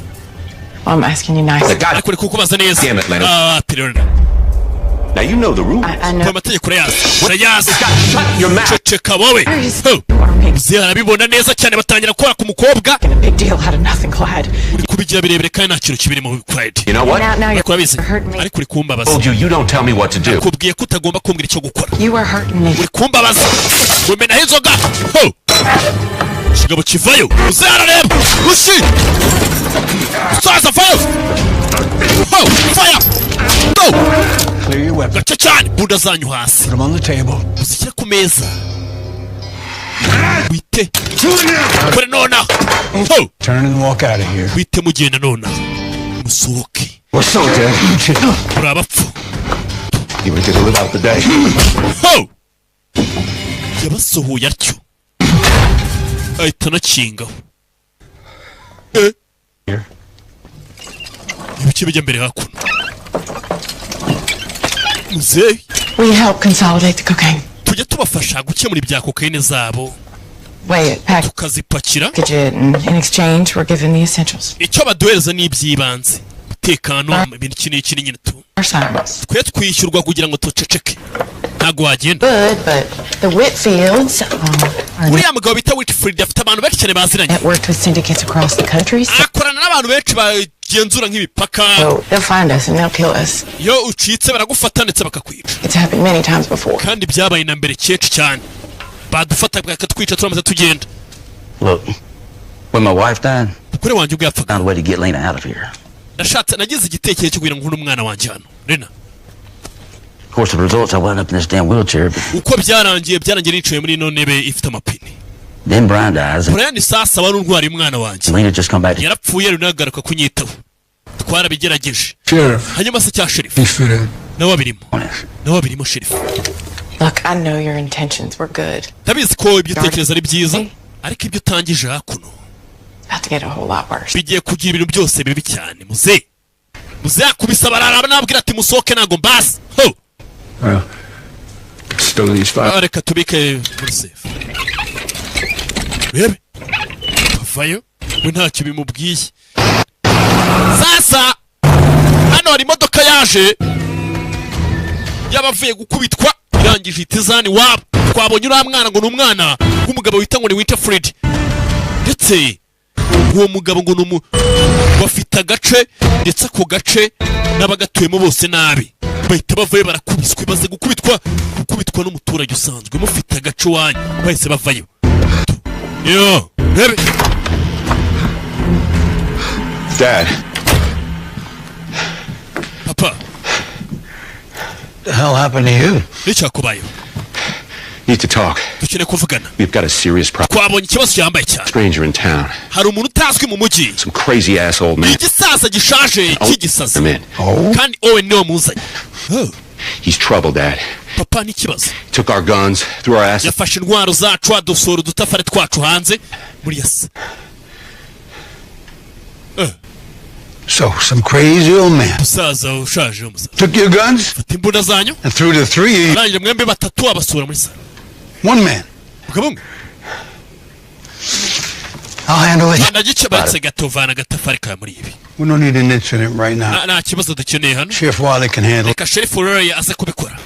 Well, I'm asking you nicely. God Ariko uri kukubaza neza. damn it, Lena. Ah, Pirona. Now you know the rules. I know. Amategeko urayazi, urayazi. Shut your mouth. Ceceka wowe. Ho! Muzehe arabibona neza cyane, batangira gukora ku mukobwa. Making a big deal out of nothing, Clyde. Uri kubigira birebire kandi nta kintu kibirimo, Clyde. You know what? Now Ariko you're urabizi hurting me. ariko uri kumbabaza. Told you you don't tell me what to do. Kubwiye ko utagomba kumbwira icyo gukora. You are hurting me. Uri kumbabaza. Umenaho inzoga. Ho! Ikigabo kivayo, muzehe arareba rushi musaza vayo. Ho! Fire go! Clear your weapons. Gace cyane, bunda zanyu hasi. Put them on the table. Uzishyire ku meza, wite kore nonaha. Ho! Turn and walk out of here. Wite mugenda nonaha, musohoke. We're so dead. Muri abapfu. You ain't gonna live out the day. Ho! Yabasohoye atyo, ahita anakingaho. Eh. Ibice bijya mbere hakuno, muzehe. We help consolidate the cocaine. Tujya tubafasha gukemura ibya kokayine zabo. Weigh it, package Tukazipakira. it, and in exchange, we're given the essentials. Icyo baduhereza ni iby'ibanze, umutekano, ibintu iki n'iki nyine tu. Our silence. Twe twishyurwa kugira ngo tuceceke, ntabwo wagenda. Good, but the Whitfields are Uriya mugabo bita Whitfield afite abantu benshi cyane baziranye. networked with syndicates across the country, so Akorana n'abantu benshi bagenzura nk'imipaka. they'll find us and they'll kill us. Iyo ucitse baragufata ndetse bakakwica. It's happened many times before. Kandi byabaye na mbere kenshi cyane, badufata bakatwica turamaze tugenda. Look, when my wife died, Umugore wanjye ubwo yapfaga, found a way to get Lena out of here. Nashatse, nagize igitekerezo cyo kugira ngo nkure umwana wanjye hano, Lena. Of course, the results, I wound up in this damn wheelchair. But Uko byarangiye, byarangiye nicaye muri ino ntebe ifite amapine. then Brian dies, and Brian sasa wari urwariye umwana wanjye Lena just come back to yarapfuye, rero nagaruka kunyitaho, twarabigerageje. Sheriff. Hanyuma se cya sheriff He fit in. nawe abirimo, nawe abirimo, sheriff. Look, I know your intentions were good. Ndabizi ko ibyo utekereza ari byiza, ariko ibyo utangije hakuno It's about to get a whole lot worse. bigiye kugira ibintu byose bibi cyane. Muze muze yakubise abarara, nabwira ati: "Musohoke, ntabwo mbazi." Ho! Well, stow these files. Ah, reka tubike muri safe. Rebe avayo, we ntacyo bimubwiye. Sasa hano hari imodoka yaje y'abavuye gukubitwa, irangije ihita izana iwabo. Twabonye uriya mwana ngo ni umwana w'umugabo wita ngo ni Winterfred, ndetse uwo mugabo ngo ni umu bafite agace, ndetse ako gace n'abagatuyemo bose nabi bahita bavayo barakubiswe. Baze gukubitwa, gukubitwa n'umuturage usanzwe mufite agace iwanyu, bahise bavayo. Yo rebe. Dad. Papa. The hell happened to you? N'icyakubayeho? Need to talk. Dukeneye kuvugana. We've got a serious problem. Twabonye ikibazo gihambaye cyane. Stranger in town. Hari umuntu utazwi mu mujyi. Some crazy ass old man. Igisaza gishaje cy'igisazi. I'm in. Kandi Owen niwe wamuzanye. He's trouble, Dad. Papa, n'ikibazo. Took our guns, threw our asses. Yafashe intwaro zacu, adusora udutafari twacu hanze muri yasa. So, some crazy old man Umusaza ushaje, umusaza took your guns fata imbunda zanyu and threw the three of you. Arangije mwembi batatu abasura muri salo. One man. Mugabo umwe. I'll handle it. Vana gice batse gato, vana agatafari kawe muri ibi. We don't need an incident right now. Nta kibazo dukeneye hano. Sheriff Wiley can handle it. Reka Sheriff Roy aze kubikora.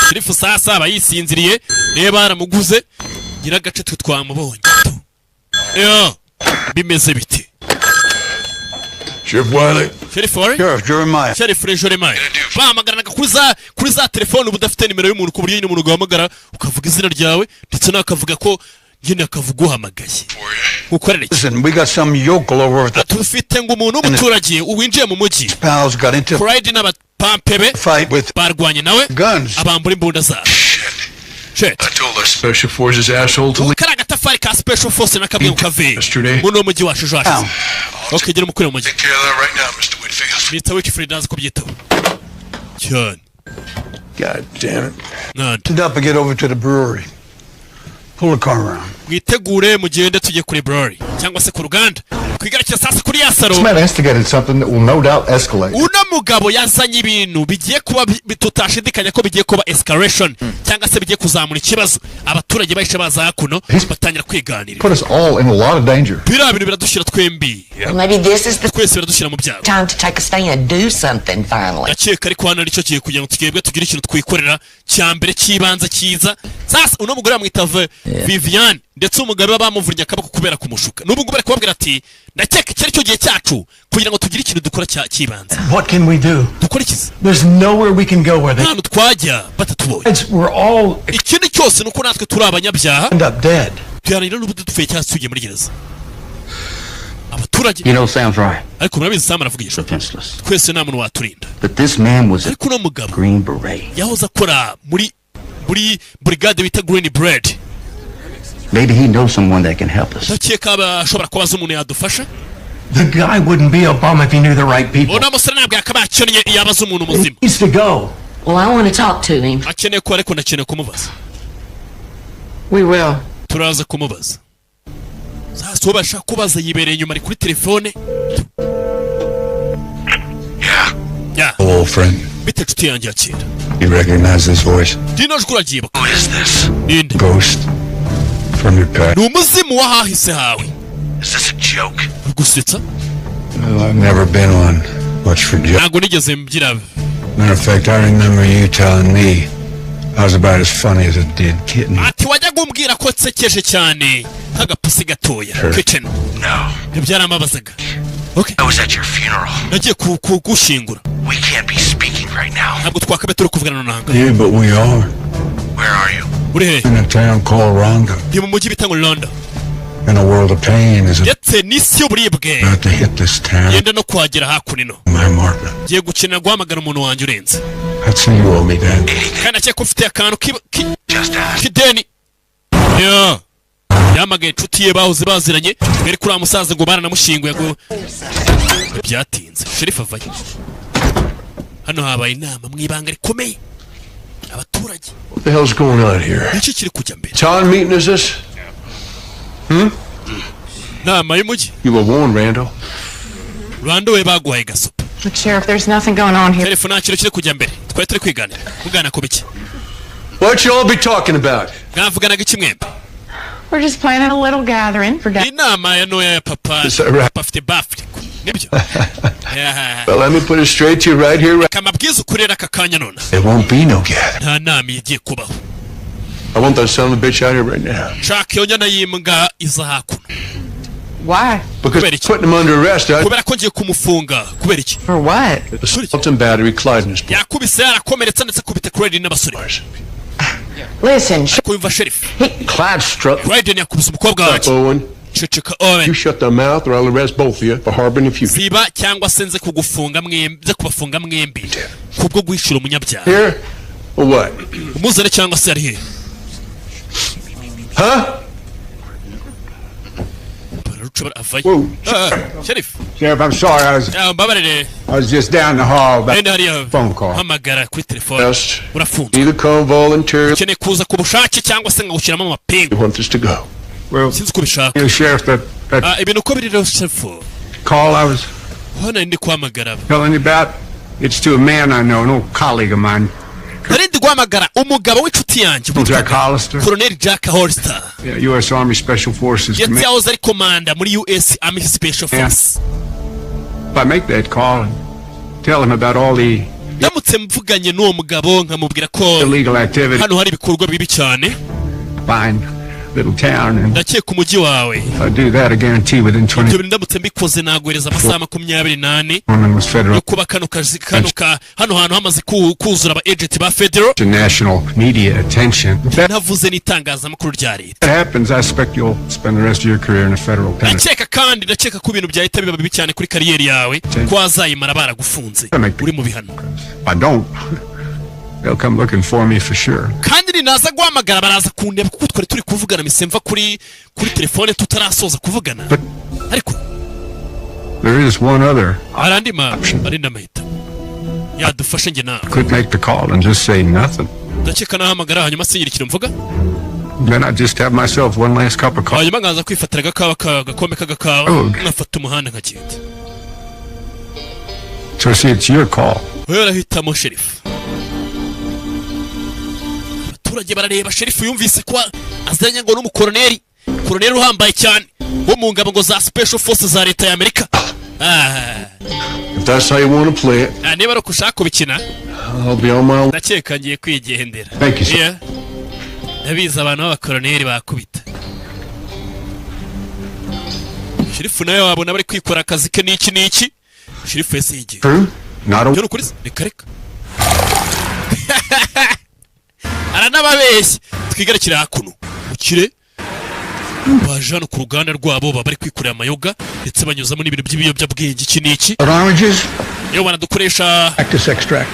Sheriff sasa aba yisinziriye, niba baramuguze nyiragace, twe twamubonye tu. Yo, bimeze biti? Sheriff Wiley. Sheriff Roy. Sheriff Jeremiah. Sheriff Jeremiah, bahamagaranaga kuri za telefone uba udafite nimero y'umuntu, ku buryo nyine umuntu ugahamagara ukavuga izina ryawe, ndetse nawe akavuga ko nyine akavuga uhamagaye ukorera iki. Listen, we got some yokel over at the Dufite ngo umuntu w'umuturage winjiye mu mujyi. pals got into Clyde n'abapampe be fight with barwanye nawe guns. abambura imbunda zabo. Shit. I told our special forces asshole to leave. Kari agatafari ka special force nakabwiye ngo kave Yesterday. muri uwo mujyi wacu ejo hashize. Ok, gera umukure mu mujyi. Take care of that right now, Mr. Whitfield. Mr. Whitfield azi kubyitaho cyane. God damn it. Nanda. Stand up and get over to the brewery. Pull the car around. Mwitegure mugende tujye kuri brewery cyangwa se ku ruganda. Twigarukire sasa kuri ya saro. This man instigated something that will no doubt escalate. Uno mugabo yazanye ibintu bigiye kuba tutashidikanya ko bigiye kuba escalation cyangwa se bigiye kuzamura ikibazo. Abaturage bahise baza hakuno batangira kwiganirira. Put us all in a lot of danger. Biriya bintu biradushyira twembi Well, maybe this is the twese biradushyira mu byago. time to take a stand and do something finally. Ndakeka ariko hano aricyo gihe kugira ngo twebwe tugire ikintu twikorera cya mbere cy'ibanze cyiza. Sasa uno mugore bamwita Viviane, ndetse umugabo baba bamuvunnye akaboko kubera kumushuka. N'ubu ngubu bari kubabwira ati ndakeka iki aricyo gihe cyacu kugira ngo tugire ikintu dukora cy'ibanze. What can we do? Dukora ikizi? There's nowhere we can go where they. Nta hantu twajya batatubonye. We're all Ikindi cyose ni uko natwe turi abanyabyaha. end up dead. Tuyarangira n'ubu dupfuye cyangwa se tugiye muri gereza, abaturage. You know, Sam's right. Ariko murabizi, Sam aravugisha. Defenseless. Twese nta muntu waturinda. But this man was a Ariko uno mugabo Green Beret. yahoze akora muri brigade bita Green Beret. Maybe he knows someone that can help us. Ndakeka aba ashobora kuba azi umuntu yadufasha. The guy wouldn't be a bum if he knew the right people. Uno musore ntabwo yakabaye akennye iyo aba azi umuntu muzima. Needs to go. Well, I want to talk to him. Akeneye ko, ariko ndakeneye kumubaza. We will. Turaza kumubaza. Sasa uwo bashaka kubaza yibereye inyuma, ari kuri telefone ya. Hello, old friend. Bite nshuti yanjye ya kera? You recognize this voice? Rino jwi uraryibuka? Ninde? Ghost from your past. Ni umuzimu w'ahahise hawe. Is this a joke? Uri gusetsa? Well, I've never been on much for jokes. Ntabwo nigeze mbyira. Matter of fact, I remember you telling me I was about as funny as a dead kitten. Ati wajyaga umbwira ko nsekeje cyane nk'agapusi gatoya. Sure. Kitchen. No. Ibyo byarambabazaga. Okay. I was at your funeral. Nagiye kugushyingura. We can't be speaking right now. Ntabwo twakabaye turi kuvugana nonaha. Yeah, but we are. Where are you? Uri he? In a town called Rhonda. Ndi mu mujyi bita ngo London. And a world of pain is Ndetse n'isi y'uburibwe about to hit this town. yenda no kuhagera hakuno. My Martin. Ngiye gukenera guhamagara umuntu wanjye urenze. I'd say you owe me that. Kandi akeka ko ufite akantu k'ideni. Yo. Yahamagaye inshuti ye bahoze baziranye mbere kuri wa musaza ngo baranamushyinguye, ngo byatinze sheriff avayo. Hano habaye inama mu ibanga rikomeye, abaturage. What the hell's going on here? Iki kiri kujya mbere. Town meeting is this? Hmm? Nama y'umujyi. You were warned, Randall. Rwanda we, baguhaye gasopo. Look, Sheriff, there's nothing going on here. Sheriff, nta kintu kiri kujya mbere, twari turi kwiganira mugana ku biki. What you all be talking about? Mwavuganaga iki mwembi? We're just planning a little gathering for Dad. Inama ya ntoya ya papa. Is that right? Papa afite bafure, nibyo? Yeah. Well, let me put it straight to you right here. Reka amabwiza ukurera aka kanya none. There won't be no gathering. Nta nama igiye kubaho. I want that son of a bitch out here right now. Shaka iyo nyana y'imbwa iza hakuno. Why? Because putting him under arrest, I Kubera ko ngiye kumufunga. Kubera iki? For what? Assault and battery, Clyde and his Yakubise, yarakomeretse, ndetse akubita Clyde n'abasore. Listen, Ariko wumva, sheriff. Clyde struck. Clyde yakubise umukobwa wanjye. Owen. Ceceka, Owen. You shut their mouth or I'll arrest both of you for harboring a fugitive. Ziba cyangwa se nze kugufunga mwembi, nze kubafunga mwembi kubwo guhishura umunyabyaha. Here or what? Umuzane cyangwa se ari he? Huh? Bararuca avayo. Ah, sheriff. Sheriff, I'm sorry. Ah, mbabarire. I was just down the hall about Nenda hariya phone call. hamagara kuri telefone. Urafunzwe. Either come voluntarily. Ukeneye kuza ku bushake cyangwa se nkawushyiramo amapingu. You want this to go. Well, Sinzi uko ubishaka. you, Sheriff, that Ah, ibintu uko biri rero, sheriff, Call I was Hano ndi kuhamagara aba. telling you about, it's to a man I know, an old colleague of mine, Nari ndi guhamagara umugabo w'inshuti yanjye Jack Hollister. Colonel Jack Hollister. Yeah, U.S. Army Special Forces Ndetse Command. yahoze ari komanda muri US Army Special Force. If I make that call and tell him about all the Ndamutse mvuganye n'uwo mugabo nkamubwira ko illegal activity, hano hari ibikorwa bibi cyane. fine little town, and Ndakeka umujyi wawe. if I do that, I guarantee within Ibyo 20 bintu ndamutse mbikoze naguhereza amasaha 24 women was federal yo kuba kano kazi kano ka hano hantu hamaze kuzura aba agent ba federal to national media attention. If that navuze n'itangazamakuru rya leta. happens, I expect you'll spend the rest of your career in a federal penitentiary. Ndakeka kandi ndakeka ko ibintu byahita biba bibi cyane kuri kariyeri yawe, ko wazayimara baragufunze uri mu bihano. If I don't, they'll come looking for me for sure. Kandi ninaza guhamagara baraza kundeba kuko twari turi kuvugana misemva kuri telefone tutarasoza kuvugana, ariko There is one other. hari andi ma ari n'amahitamo yadufashe njye nawe. Could make the call and just say nothing. Ndakeka nahamagara hanyuma singira ikintu mvuga. Then I'd just have myself one last cup of coffee. Hanyuma nkaza kwifatira agakawa agakombe k'agakawa, Oh. nkafata umuhanda nkagenda. So see, it's your call. Wowe urahitamo, sherifu. Abaturage barareba sherifu yumvise ko azanye ngo n'umukoroneri, koroneri uhambaye cyane wo mu ngabo ngo za Special Forces za leta ya Amerika. Ah, If that's how you want to play it, ah, niba ari uko ushaka kubikina, I'll be on my way. ndakeka ngiye kwigendera. Thank you, sir. Yeah. Ndabizi abantu b'abakoroneri bakubita. Sherifu nawe wabona bari kwikora akazi ke n'iki n'iki. Sherifu yese yigiye. True? Not a Byo ni ukuri se? Reka reka, aranababeshya. Twigarukire hakuno mukire baje hano ku ruganda rwabo, baba bari kwikorera amayoga ndetse banyuzamo n'ibintu by'ibiyobyabwenge iki n'iki. Oranges, Iyo banadukoresha cactus extract.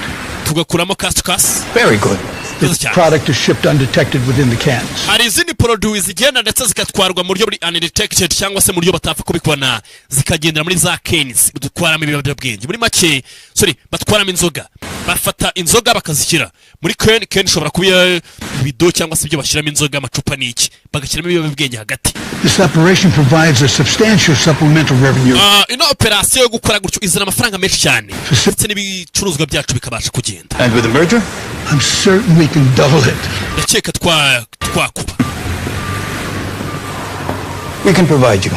tugakuramo cactus. Very good. Neza The cyane. product is shipped undetected within the cans. Hari izindi produits zigenda ndetse zigatwarwa mu buryo buri undetected cyangwa se mu buryo batapfa kubikora, zikagendera muri za cans dutwaramo ibiyobyabwenge, muri make, sorry, batwaramo inzoga. Bafata inzoga bakazishyira muri can. Can ishobora kuba ibido cyangwa se ibyo bashyiramo inzoga, amacupa n'iki, bagashyiramo ibiyobyabwenge hagati. This operation provides a substantial supplemental revenue. Ah, ino operasiyo yo gukora gutyo izana amafaranga menshi cyane ndetse n'ibicuruzwa byacu bikabasha kugenda. And with the merger? I'm certain we can double it. Ndakeka twakuba. We can provide you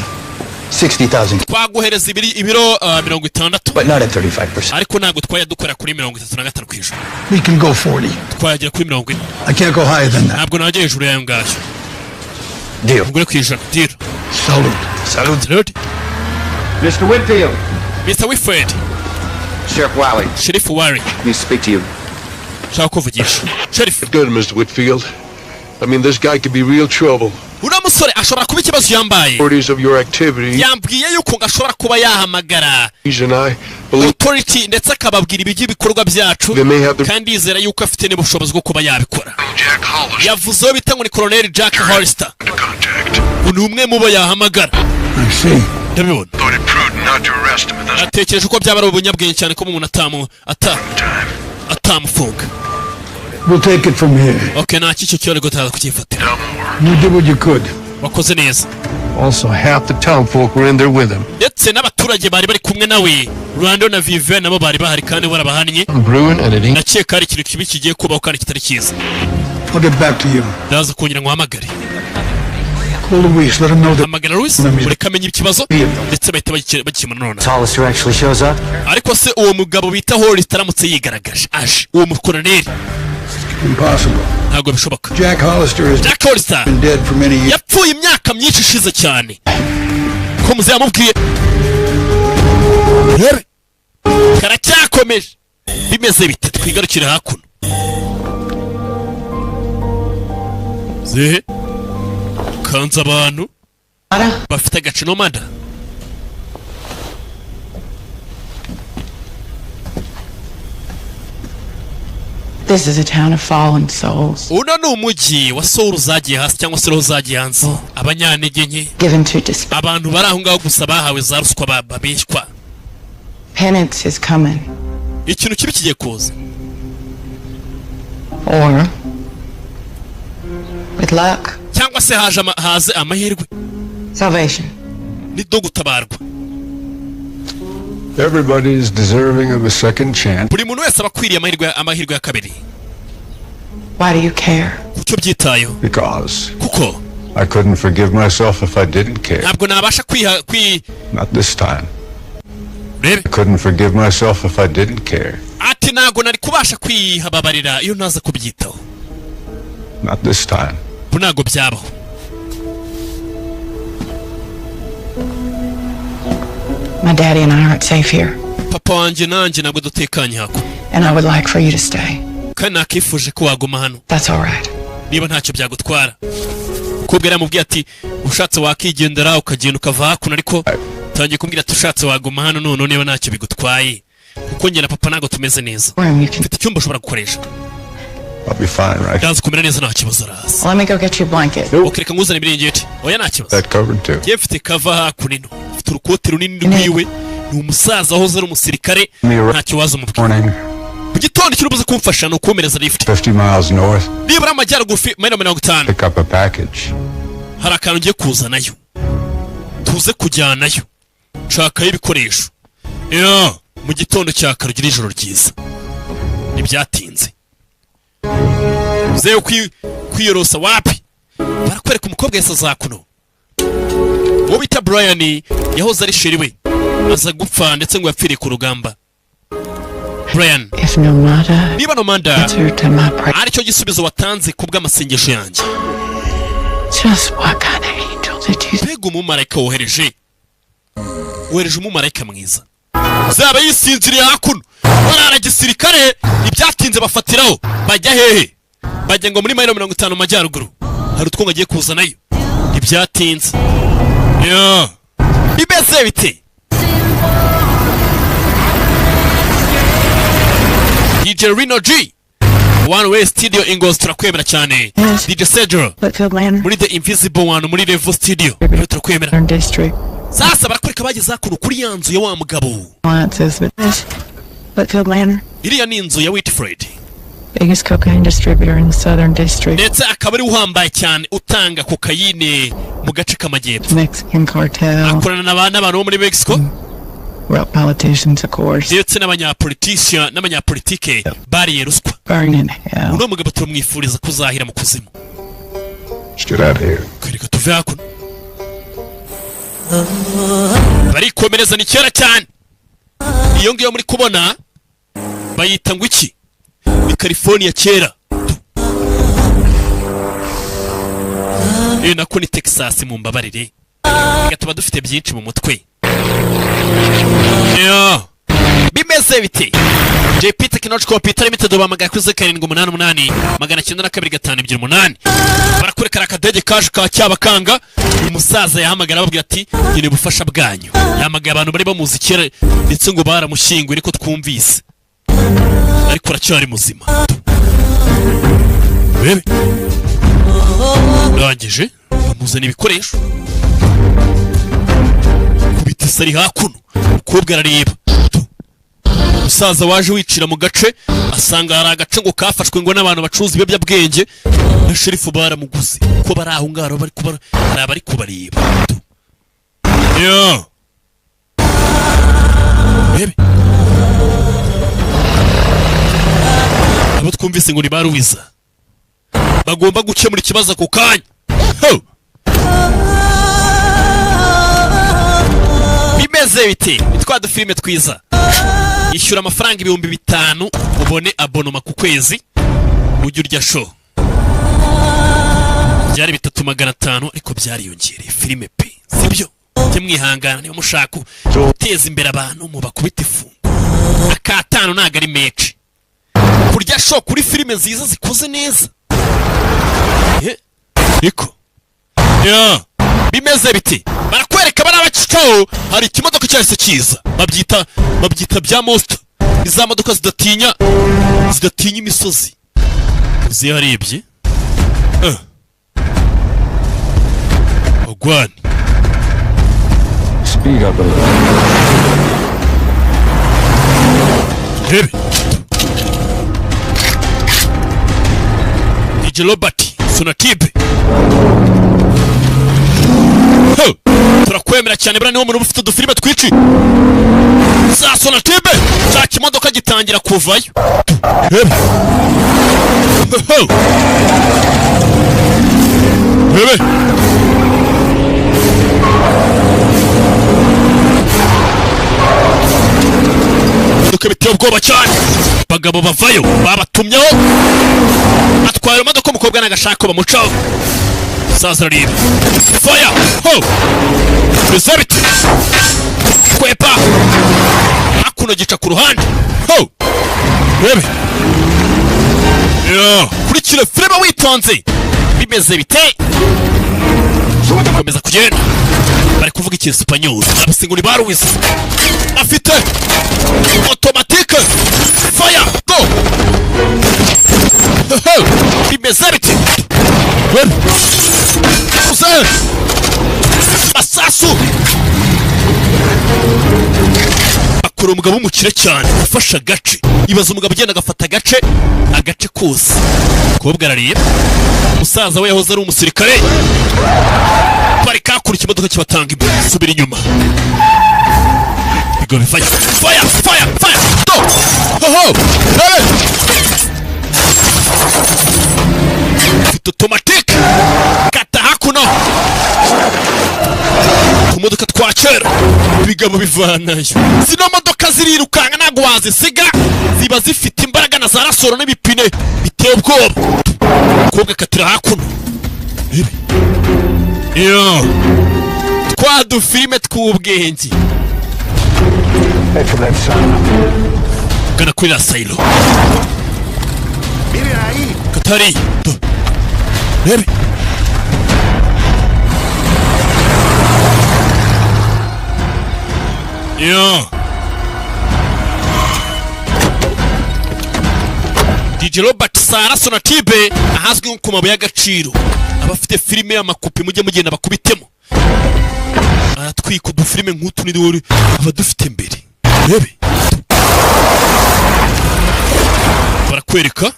60,000, Twaguhereza ibiro 60. but not at 35%. Ariko ntabwo twajya dukora kuri 35%. We can go 40. Twagera kuri 40. I can't go higher than that. Ntabwo najya hejuru y'ayo ngayo. Deal. 40%, deal. Salute. Salute. Salute. Mr. Whitfield. Mr. Whitfield. Sheriff Wiley. Sheriff Wiley. Need to speak to you. Nshaka kuvugisha Sheriff. Good, Mr. Whitfield. I mean, this guy could be real trouble. Uriya musore ashobora kuba ikibazo yambaye. Authorities of your activities, Yambwiye yuko ngo ashobora kuba yahamagara and I believe authority ndetse akababwira iby'ibikorwa byacu, they may have the kandi yizera yuko afite n'ubushobozi bwo kuba yabikora. Yavuzeho bita ngo ni Colonel Jack Hollister, ni umwe mu bo yahamagara. I see. Ndabibona. Natekereje ko byaba ari ubunyabwenge cyane ko umuntu atamu ata atamufunga. We'll take it from here. Okay, nta cyo kibazo, taza kucyifatira. You did what you could. Wakoze neza. Also, half the town folk were in there with him. Ndetse n'abaturage bari bari kumwe nawe, Rwanda na Vivian nabo bari bahari kandi barabahannye. Brewing and it ain't Ndakeka hari ikintu kibi kigiye kubaho kandi kitari cyiza. I'll get back to you. Ndaza kongera nguhamagare. Call Luis. Let him know that. Hamagara Louis, mureke amenye ikibazo ndetse bahita bagikemura nonaha. Hollister actually shows up. Ariko se uwo mugabo bita Hollister aramutse yigaragaje aje, uwo mukoroneri? Impossible. Ntabwo bishoboka. Jack Hollister has Jack Hollister been dead for many years. yapfuye imyaka myinshi ishize cyane ko muzehe yamubwiye. Rebe karacyakomeje, bimeze bite? Twigarukire hakuno zehe kanze abantu bafite agacino mada. This is a town of fallen souls, Uno ni umujyi wa soul zagiye hasi cyangwa se roho zagiye hanze, abanyantege nke, given to despair. abantu bari aho ngaho gusa bahawe za ruswa babeshywa. Penance is coming. Ikintu kibi kigiye kuza. Or, with luck, Cyangwa se haje haze amahirwe, salvation. ni do gutabarwa. Everybody is deserving of a second chance. Buri muntu wese aba akwiriye amahirwe ya kabiri. Why do you care? Kuki ubyitayeho? Because Kuko I couldn't forgive myself if I didn't care. ntabwo nabasha kwiha kwi Not this time. Urebe. I couldn't forgive myself if I didn't care. Ati ntabwo nari kubasha kwihababarira iyo ntaza kubyitaho. Not this time. Ubu ntabwo byabaho. My daddy and I aren't safe here, Papa wanjye nanjye ntabwo dutekanye hako, and I would like for you to stay. kandi nakifuje ko waguma hano. That's all right. Niba ntacyo byagutwara. Umukobwa yaramubwiye ati ushatse wakigendera, ukagenda ukava hakuno, ariko utangiye kumbwira ati ushatse waguma hano none niba ntacyo bigutwaye, kuko njye na papa ntabwo tumeze neza. Room you can. Mfite icyumba ushobora gukoresha. I'll be fine, right? Ndaza kumera neza, nta kibazo, araza. Let me go get you a blanket. Ukereka nguzane ibiringiti. Oya, nta kibazo. That covered too. Njye mfite cover hakuno ino, mfite urukote runini rwiwe. Ni umusaza wahoze ari umusirikare, ntacyo waza umubwira. Morning, Mu gitondo icyo ubuze kumfasha ni ukumereza lift. 50 miles north, Nibura amajyaruguru mayiro 50, pick up a package. hari akantu ngiye kuzanayo, tuze kujyanayo, nshakayo ibikoresho. Yo, mu gitondo cya kare. Ugira ijoro ryiza. Ntibyatinze, uzeyo kwiyorosa wapi. Barakwereka umukobwa yese azakuno, uwo bita Brian yahoze ari chéri we, aza gupfa, ndetse ngo yapfiriye ku rugamba Brian. If Nomada Niba Nomanda answered to my prayer, aricyo gisubizo watanze ku bw'amasengesho yanjye, just what kind of angel did you mbega umumarayika wohereje! Wohereje umumarayika mwiza. Zaba yisinziriye hakuno, barara gisirikare. Ibyatinze bafatiraho bajya hehe? Bajya ngo muri mayiro 50 mu majyaruguru, hari utwo ngo agiye kuzanayo. Ntibyatinze yo, bimeze bite? DJ Rino G, One Way Studio Ingozi, turakwemera cyane. DJ Cedro Whitfield Manor muri The Invisible One, muri Level Studio, nawe turakwemera. District Sasa barakwereka bageze hakuno kuri ya nzu ya wa mugabo. Alliances with this Whitfield Manor, Iriya ni inzu ya Whitfred, biggest cocaine distributor in the Southern District, ndetse akaba ari uhambaye cyane utanga kokayine mu gace k'amajyepfo. Mexican cartel, Akorana n'abantu bo muri Mexico, corrupt politicians, of course, ndetse n'abanyapolitisiya n'abanyapolitike bariye ruswa. Burn in hell. Uno mugabo turamwifuriza kuzahira mu kuzimu. Let's get out of here. Kwereka tuve hakuno. Barikomereza, ni kera cyane. Iyo ngiyo muri kubona bayita ngo iki? Ni California kera. Iyo nako ni Texas, mu mbabarire. Reka tuba dufite byinshi mu mutwe. Yo. Bimeze bite? JP Technology Computer Limited, bahamagaye kuri 0788 902 528. Barakwereka akadege kaje ka cyabakanga. Umusaza yahamagara ababwira ati nkeneye ubufasha bwanyu. Yahamagaye abantu bari bamuzi kera, ndetse ngo baramushyinguye, ariko twumvise ariko aracyari muzima. Bebe ndangije bamuzana ibikoresho, kubita isari hakuno. Umukobwa arareba. Umusaza waje wicira mu gace, asanga hari agace ngo kafashwe ngo n'abantu bacuruza ibiyobyabwenge, na sheriff baramuguze, ko bari aho ngaho bari kubara, hari abari kubareba. Yo, bebe abo twumvise ngo ni ba Ruwiza bagomba gukemura ikibazo ako kanya. Ho! Bimeze bite? Ni twa dufilime twiza. Ishyura amafaranga 5000 ubone abonnement ku kwezi, ujye urya show. Byari 3,500 ariko byariyongereye. Filime pe, sibyo? Mujye mwihangana, niba mushaka guteza imbere abantu mubakubita ifungo. Akatanu ntabwo ari menshi kurya show kuri filime nziza zikoze neza. Niko ya bimeze biti? Barakwereka bari abacicaho, hari ikimodoka cyahise kiza, babyita bya monster, ni za modoka zidatinya imisozi. Uzi yarebye ogwani. Speed up a little. Rebe DJ Robert Sonatibe. Ho! Turakwemera cyane. Buriya niwo muntu uba ufite udufilime twinshi. Sonatube. Cya kimodoka gitangira kuvayo. Rebe. Ho! Rebe. Imodoka biteye ubwoba cyane. Abagabo bavayo babatumyeho, atwara imodoka, umukobwa n'agashako bamucaho. Saza arareba. Fire! Ho! Bize bite? Kwepa hakuno, gica ku ruhande. Ho! Rebe. Yo, kurikira filime witonze. Bimeze bite? Komeza kugenda. Bari kuvuga icyesipanyoli. Abasinguri baruwize afite automatique. Fire! Go! Ho! Bimeze bite? Rebe. Uze masasu akora. Umugabo w'umukire cyane ufashe agace. Ibaza umugabo ugenda agafata agace kose. Umukobwa arareba. Umusaza we yahoze ari umusirikare. Parika hakura ikimodoka kibatanga imbere. Subira inyuma. Bigo bifaya. Fire, fire, fire! Go! Ho ho! Hey! Mfite automatique. Kata hakuno. Utumodoka twa kera bigabo bivanayo. Zino modoka zirirukanka, ntabwo wazisiga. Ziba zifite imbaraga na za rasoro n'ibipine biteye ubwoba. Umukobwa akatira hakuno. Rebe. Yo, twa dufilime tw'ubwenge. Head for that silo. Gana kuri la silo. Katari. Rebe. Yo, DJ Robert Sara Sonatibe, ahazwi nko ku mabuye y'agaciro. Abafite filime y'amakopi, mujye mugenda bakubitemo. Aratwika udufilime nk'utu, ni dore aba dufite mbere. Rebe. Barakwereka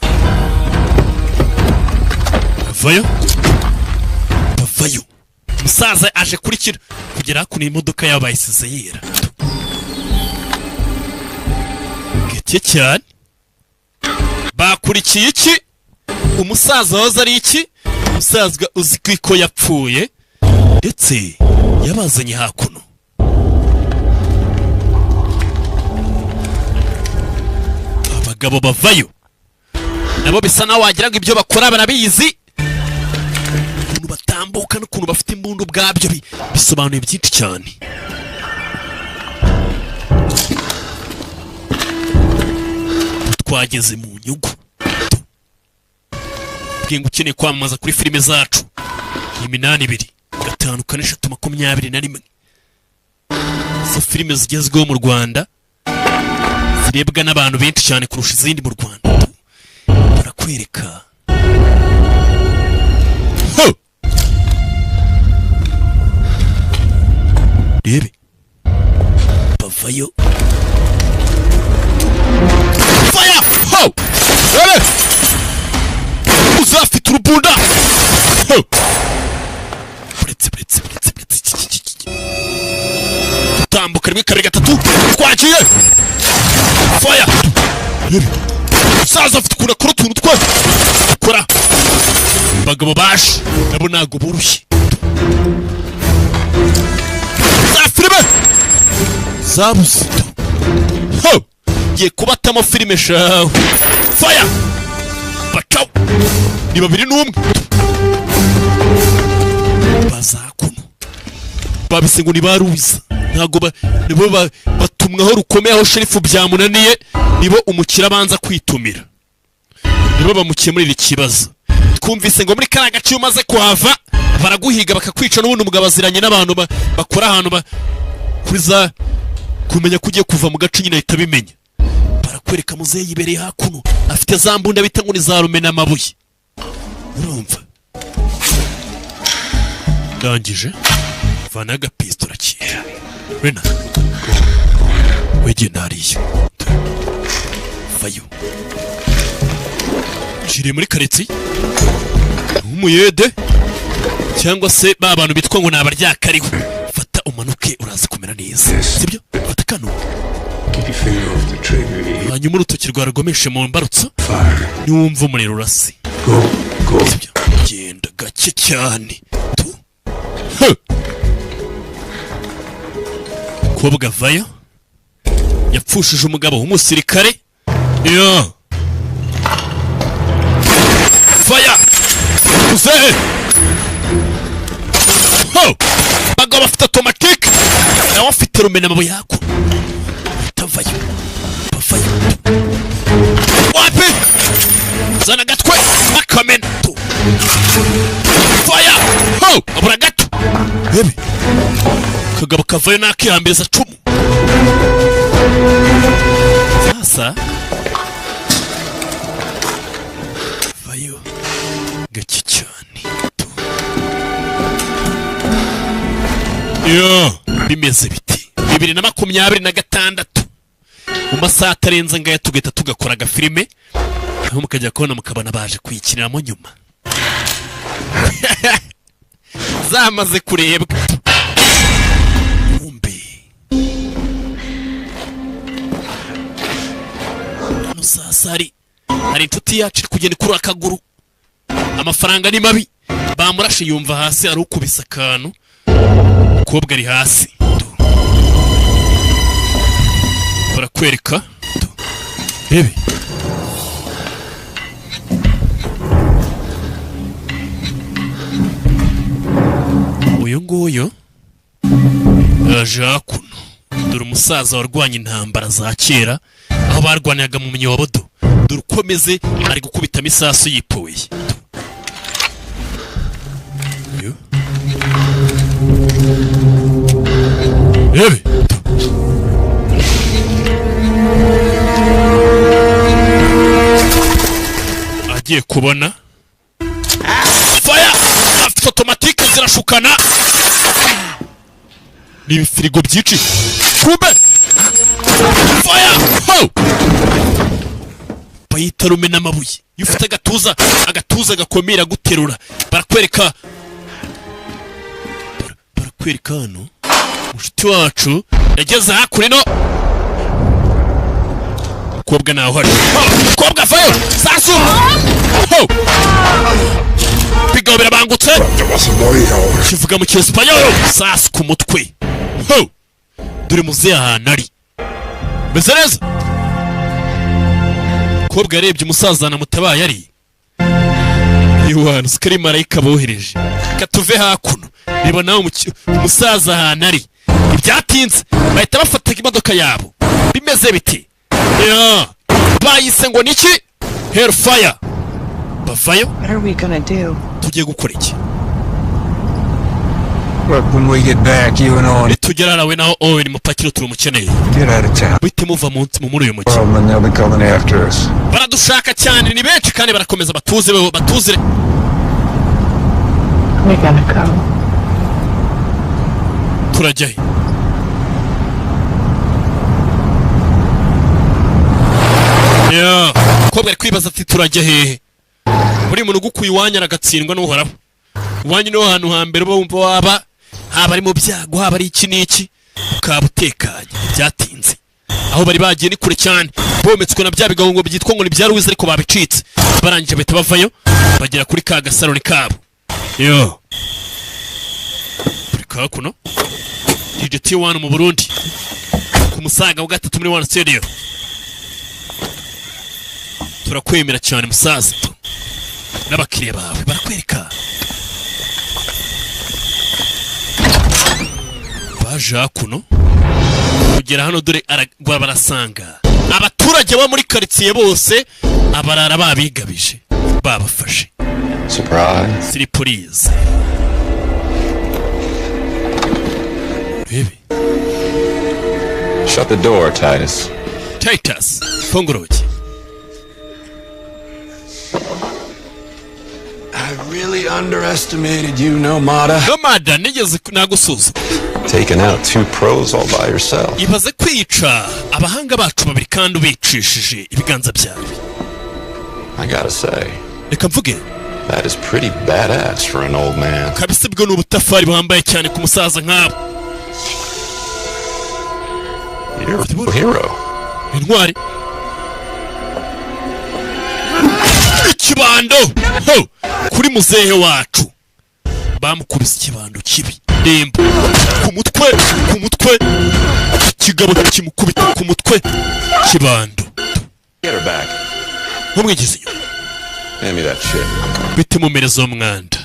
bavayo, bavayo. Umusaza aje kurikira kugera hakuno, imodoka yabo bayisize yera gake cyane. Bakurikiye iki? Umusaza wahoze ari iki? Umusaza uzwi ko yapfuye, ndetse yabazanye hakuno. Abagabo bavayo nabo bisa naho wagira ngo ibyo bakora barabizi. Ukuntu batambuka n'ukuntu bafite imbunda ubwabyo bisobanuye byinshi cyane. Twageze mu nyungu. Bwenge ukeneye kwamamaza kuri filime zacu, 825 4 3 21. Izo filime zigezweho mu Rwanda zirebwa n'abantu benshi cyane kurusha izindi mu Rwanda. Barakwereka. Ho! Rebe. Bavayo. Fire! Ho! Rebe! Uzafite urubunda! Ho! Buretse, buretse, buretse, buretse, iki, iki, iki, iki. Tambuka rimwe, kabiri, gatatu, twagiye! Fire! Rebe! Umusaza afite ukuntu akora utuntu twe akora. Abagabo baje nabo ntabwo boroshye. Za filime zabuze. Ho! Ngiye kubatamo filime shawe. Fire! Bacaw! Ni babiri n'umwe. Baza hakuno. Babise ngo ni barubiza. Ntabwo nibo batumwaho rukomeye. Aho sheriff byamunaniye, nibo umukire abanza kwitumira, nibo bamukemurira ikibazo. Twumvise ngo muri kariya gace iyo umaze kuhava baraguhiga bakakwica. N'ubundi umugabo aziranye n'abantu bakora ahantu kuri za kumenya ko ugiye kuva mu gace nyine ahita abimenya. Barakwereka muzehe yibereye hakuno, afite za mbunda bita ngo ni za rumena amabuye. Urumva ndangije vana agapisito arakira. Rena, wegenda hariya, vayo. Nshiriye muri karitsiye nk'umuyede cyangwa se ba bantu bitwa ngo ni abaryakariho. Fata umanuke, uraza kumera neza, sibyo? Fata kano. Keep your Hanyuma urutoki rwawe rugomeshe mu mbarutso, niwumva umuriro urase. Sibyo? Genda gake cyane tu. Huh. Kobwa avayo, yapfushije umugabo w'umusirikare. Yo faya uzehe ho, abagabo bafite automatique, nawe afite rumena amabuye yako. Atavayo, bavayo wapi, zana agatwe akamena tu. Faya ho, abura gato. Bebe kagabo kavayo nakihambiriza cumu. Sasa vayo gake cyane tu. Yo bimeze biti 2026 mu masaha atarenze ngaya tugahita tugakora agafilime, aho mukajya kubona mukabona baje kuyikiniramo nyuma zamaze kurebwa. Kumbe hano sasa hari inshuti yacu iri kugenda ikura akaguru, amafaranga ni mabi, bamurashe yumva hasi ari ukubisa akantu, umukobwa ari hasi. Barakwereka bebe uyu nguyu yaje hakuno. Dore umusaza warwanye intambara za kera, aho barwaniraga mu myobodo. Dore uko ameze, ari gukubitamo isasu yipoye. Yo. Bebe agiye kubona fire, afite automatique zirashukana, ni ibifirigo byinshi. Kumbe fire ho, bayita rumena amabuye. Iyo ufite agatuza, agatuza gakomera guterura. Barakwereka, barakwereka hano mushuti wacu yageze hakuno. Mukobwa nawe hari mukobwa vayo sasu ho, bigabo birabangutse, kivuga mu cyesipanyolo, sasu ku mutwe ho. Dore muzehe ahantu ari meze neza. Mukobwa yarebye umusaza namutabaye ari iwana sikari marayika bohereje katuve hakuno. Reba nawe umusaza ahantu ari, ibyatinze bahita bafata imodoka yabo. Bimeze biti ya bayise ngo niki Hellfire. Bavayo. What are we gonna do? Tugiye gukora iki? Look, when we get back, you and Owen nitugera nawe naho Owen mupakiro turumukeneye. get out of town. Bite muva munsi mu muri uyu mujyi. And they'll be coming after us. Baradushaka cyane, ni benshi kandi barakomeza batuze batuzire. We gotta go. Turajyayo. Ya, mukobwa ari kwibaza ati turajya hehe? Buri muntu ugukuye iwanyu aragatsindwa n'uhoraho. Iwanyu niho hantu hambere uba wumva waba, haba ari mu byago, haba ari iki n'iki, ukaba utekanye. Byatinze aho bari bagiye ni kure cyane, bometswe na bya bigongo byitwa ngo ni bya Louise, ariko babicitse. Barangije bahita bavayo bagera kuri ka gasaroni kabo. Yo kuri hakuno DJ T1 mu Burundi ku musaga wa gatatu muri One Studio. Turakwemera cyane musaza, n'abakiriya bawe barakwereka. Baje hakuno kugera hano, dore aragwa barasanga abaturage bo muri quartier bose abarara babigabije babafashe. Surprise. Surprise. Baby. Shut the door, Titus. Titus, funga urugi. I really underestimated you, Nomada. Nomada, nigeze nagusuzuma. Taking out two pros all by yourself. Ibaze kwica abahanga bacu babiri kandi ubicishije ibiganza byawe. I gotta say, Reka mvuge, that is pretty badass for an old man. kabisa bwo ni ubutafari buhambaye cyane ku musaza nk'abo. You're a hero. Intwari. Kibando ho kuri muzehe wacu, bamukubise ikibando kibi, ndembo ku mutwe, ku mutwe. Ikigabo kimukubita ku mutwe kibando. Get her back. Ntumwigeze inyuma. Hand me that shit. Bite mumereza uwo mwanda.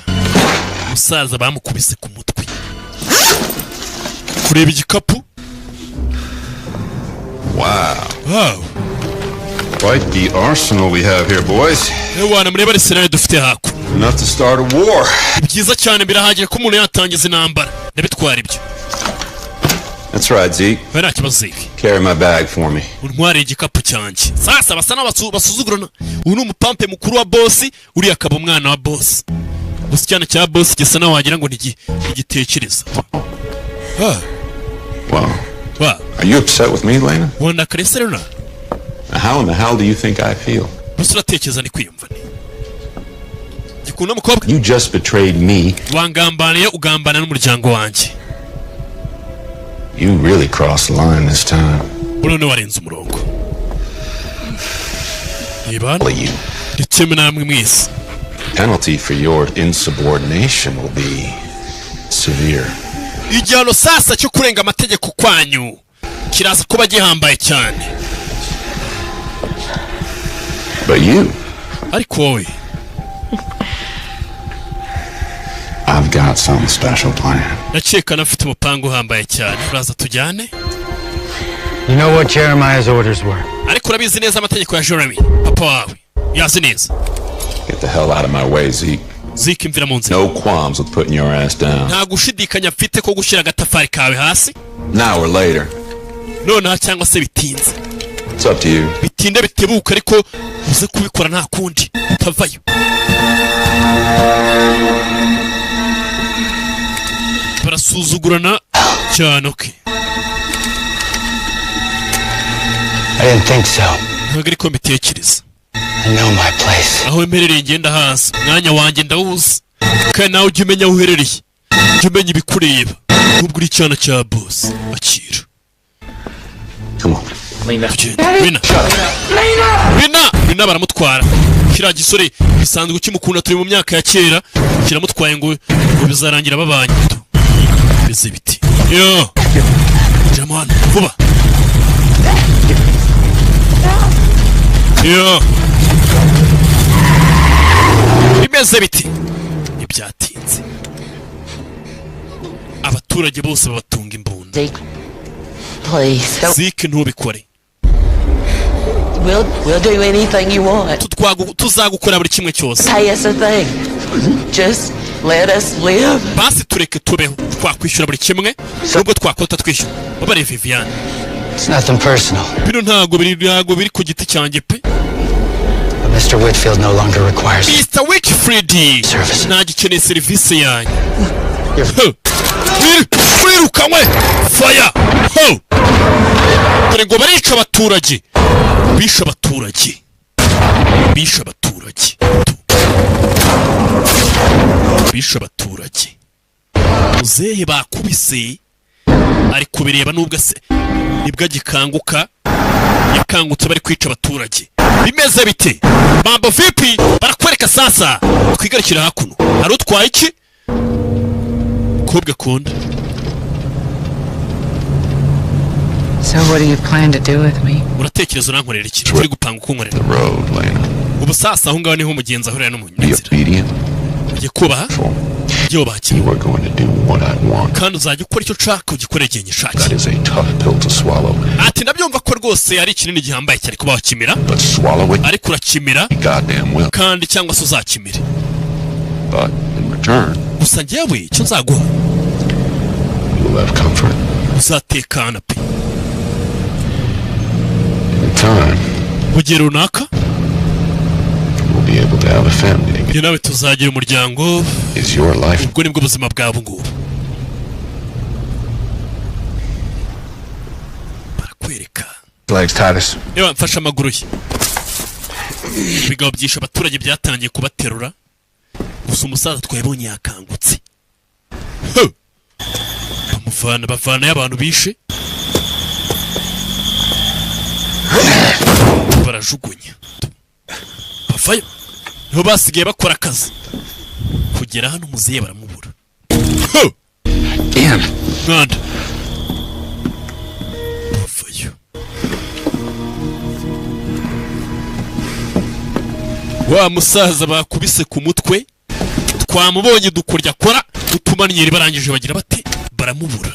Umusaza bamukubise ku mutwe. Kureba igikapu. Wow. Wow. Quite the arsenal we have here, boys. Ewana, murebe arsenal dufite hakuno. Enough to start a war. Byiza cyane, birahagije ko umuntu yatangiza intambara. Ndabitwara ibyo. That's right, Zeke. We, nta kibazo, Zeke. Carry my bag for me. Untware igikapu cyanjye. Sasa basa n'abasuzugurana. Uyu ni umupampe mukuru wa bosi, uriya akaba umwana wa bosi. Gusa icyana cya bosi gisa naho wagira ngo ntigitekereza. Ah. Well, Wa. are you upset with me, Lena? Wanda karese rero. How in the hell do you think I feel? Gusa uratekereza ni kwiyumva ni gikunda umukobwa? You just betrayed me. Wangambaniye, ugambana n'umuryango wanjye. You really crossed the line this time. None warenze umurongo. Reba. All of you. Ndetse namwe mwese. Penalty for your insubordination will be severe. Igihano sasa cyo kurenga amategeko kwanyu kiraza kuba gihambaye cyane. But you, Ariko wowe, I've got something special planned. Ndakeka nafite umupango uhambaye cyane. Uraza tujyane. You know what Jeremiah's orders were. Ariko urabizi neza amategeko ya Jeremy, papa wawe yazi neza. Get the hell out of my way, Zeke. Zeke, imvira mu nzira. No qualms with putting your ass down. Nta gushidikanya mfite ko gushyira agatafari kawe hasi. Now or later. Nonaha cyangwa se bitinze. It's up to you. Bitinde bitebuka, ariko uze kubikora, nta kundi utavayo. Barasuzugurana cyane, okay. I didn't think so. Ntabwo ariko mbitekereza. I know my place. Aho mperereye ngenda hasi, umwanya wanjye ndawuzi, kandi nawe ujye umenya aho uherereye, ujye umenya ibikureba nubwo uri icyana cya boss. Akira. Come on. Tugende. Lena, Lena, Lena! Baramutwara. Kiriya gisore bisanzwe kimukunda, turi mu myaka ya kera. Kiramutwaye ngo bizarangira babanye. Bize biti yo jamo hano vuba yo. Bimeze biti ntibyatinze, abaturage bose babatunga imbunda. Zeke, please. Don't. Zeke, ntubikore. We'll do anything you want. Tuzagukora buri kimwe cyose. Pay us a thing. Just let us live. Basi tureke tubeho, twakwishyura buri kimwe, nubwo twakota twishyura. Babare Viviane. It's nothing personal. Bino ntago biri ku giti cyanjye pe. But Mr. Whitfield no longer requires Mr. Wickfried ntagikeneye serivisi yanyu. Huh. Wirukanywe. Fire ho! Dore ngo barica abaturage, bishe abaturage, bishe abaturage, bishe abaturage. Muzehe bakubise ari kubireba, nubwo se nibwo agikanguka. Yakangutse bari kwica abaturage. Bimeze bite? Mambo vipi? Barakwereka sasa. Twigarukira hakuno, hari utwaye iki kobwa akunda. So what do you plan to do with me? Uratekereza urankorera iki? Uri gupanga ukunkorera? The road, Lena. Ubu sasa aho ngaho niho umugenzi ahurira Be n'umunzira. obedient. Ugiye kubaha, ujye wubaha kimwe. You are going to do what I want. Kandi uzajya ukora icyo ushaka, ugikore igihe nyishakiye. That is a tough pill to swallow. Ati ndabyumva ko rwose ari ikinini gihambaye cyane kuba wakimira. But swallow it. Ariko urakimira. You goddamn will. Kandi cyangwa se uzakimire. But in return, Gusa njyewe icyo nzaguha, you will have comfort. uzatekana pe. In time, Mu gihe runaka, we'll be able to have a family together. Njye nawe tuzagira umuryango. Is your life Ubwo nibwo buzima bwawe ngubu. Barakwereka. Legs, Titus. Reba, mfashe amaguru ye. Ibigabo byishe abaturage byatangiye kubaterura. Gusa umusaza twabonye yakangutse. Huh! Bamuvana, bavanayo abantu bishe, barajugunya, bavayo. Niho basigaye bakora akazi. Kugera hano muzehe baramubura. Damn. Mwana. Bavayo. Wa musaza bakubise ku mutwe, twamubonye dukurya akora utumanyeri, barangije bagira bate, baramubura.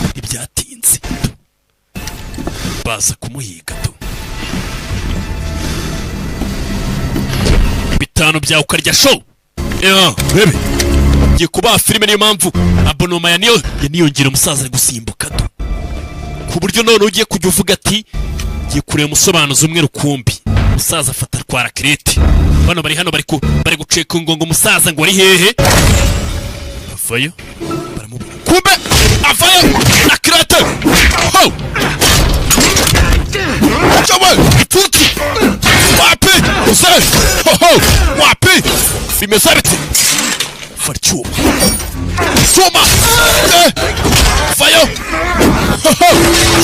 Ntibyatinze baza kumuhiga tu. 5 byawe ukarya show. Bebe ngiye kubaha filime, niyo mpamvu abonoma ya niyo yaniyongera. Umusaza ari gusimbuka tu, ku buryo none ugiye kujya uvuga ati ngiye kureba umusobanuzi umwe rukumbi. Umusaza afata atwara kirete. Bano bari hano bari guceka ngo umusaza ngo ari hehe. Avayo baramubura. Kumbe avayo na kirete. Ho! Chawe! Futi! Wapi! Usabe! Ho ho! Wapi! Bimeze bite? Fata icyuma. Cyuma! Vayo! Ho ho!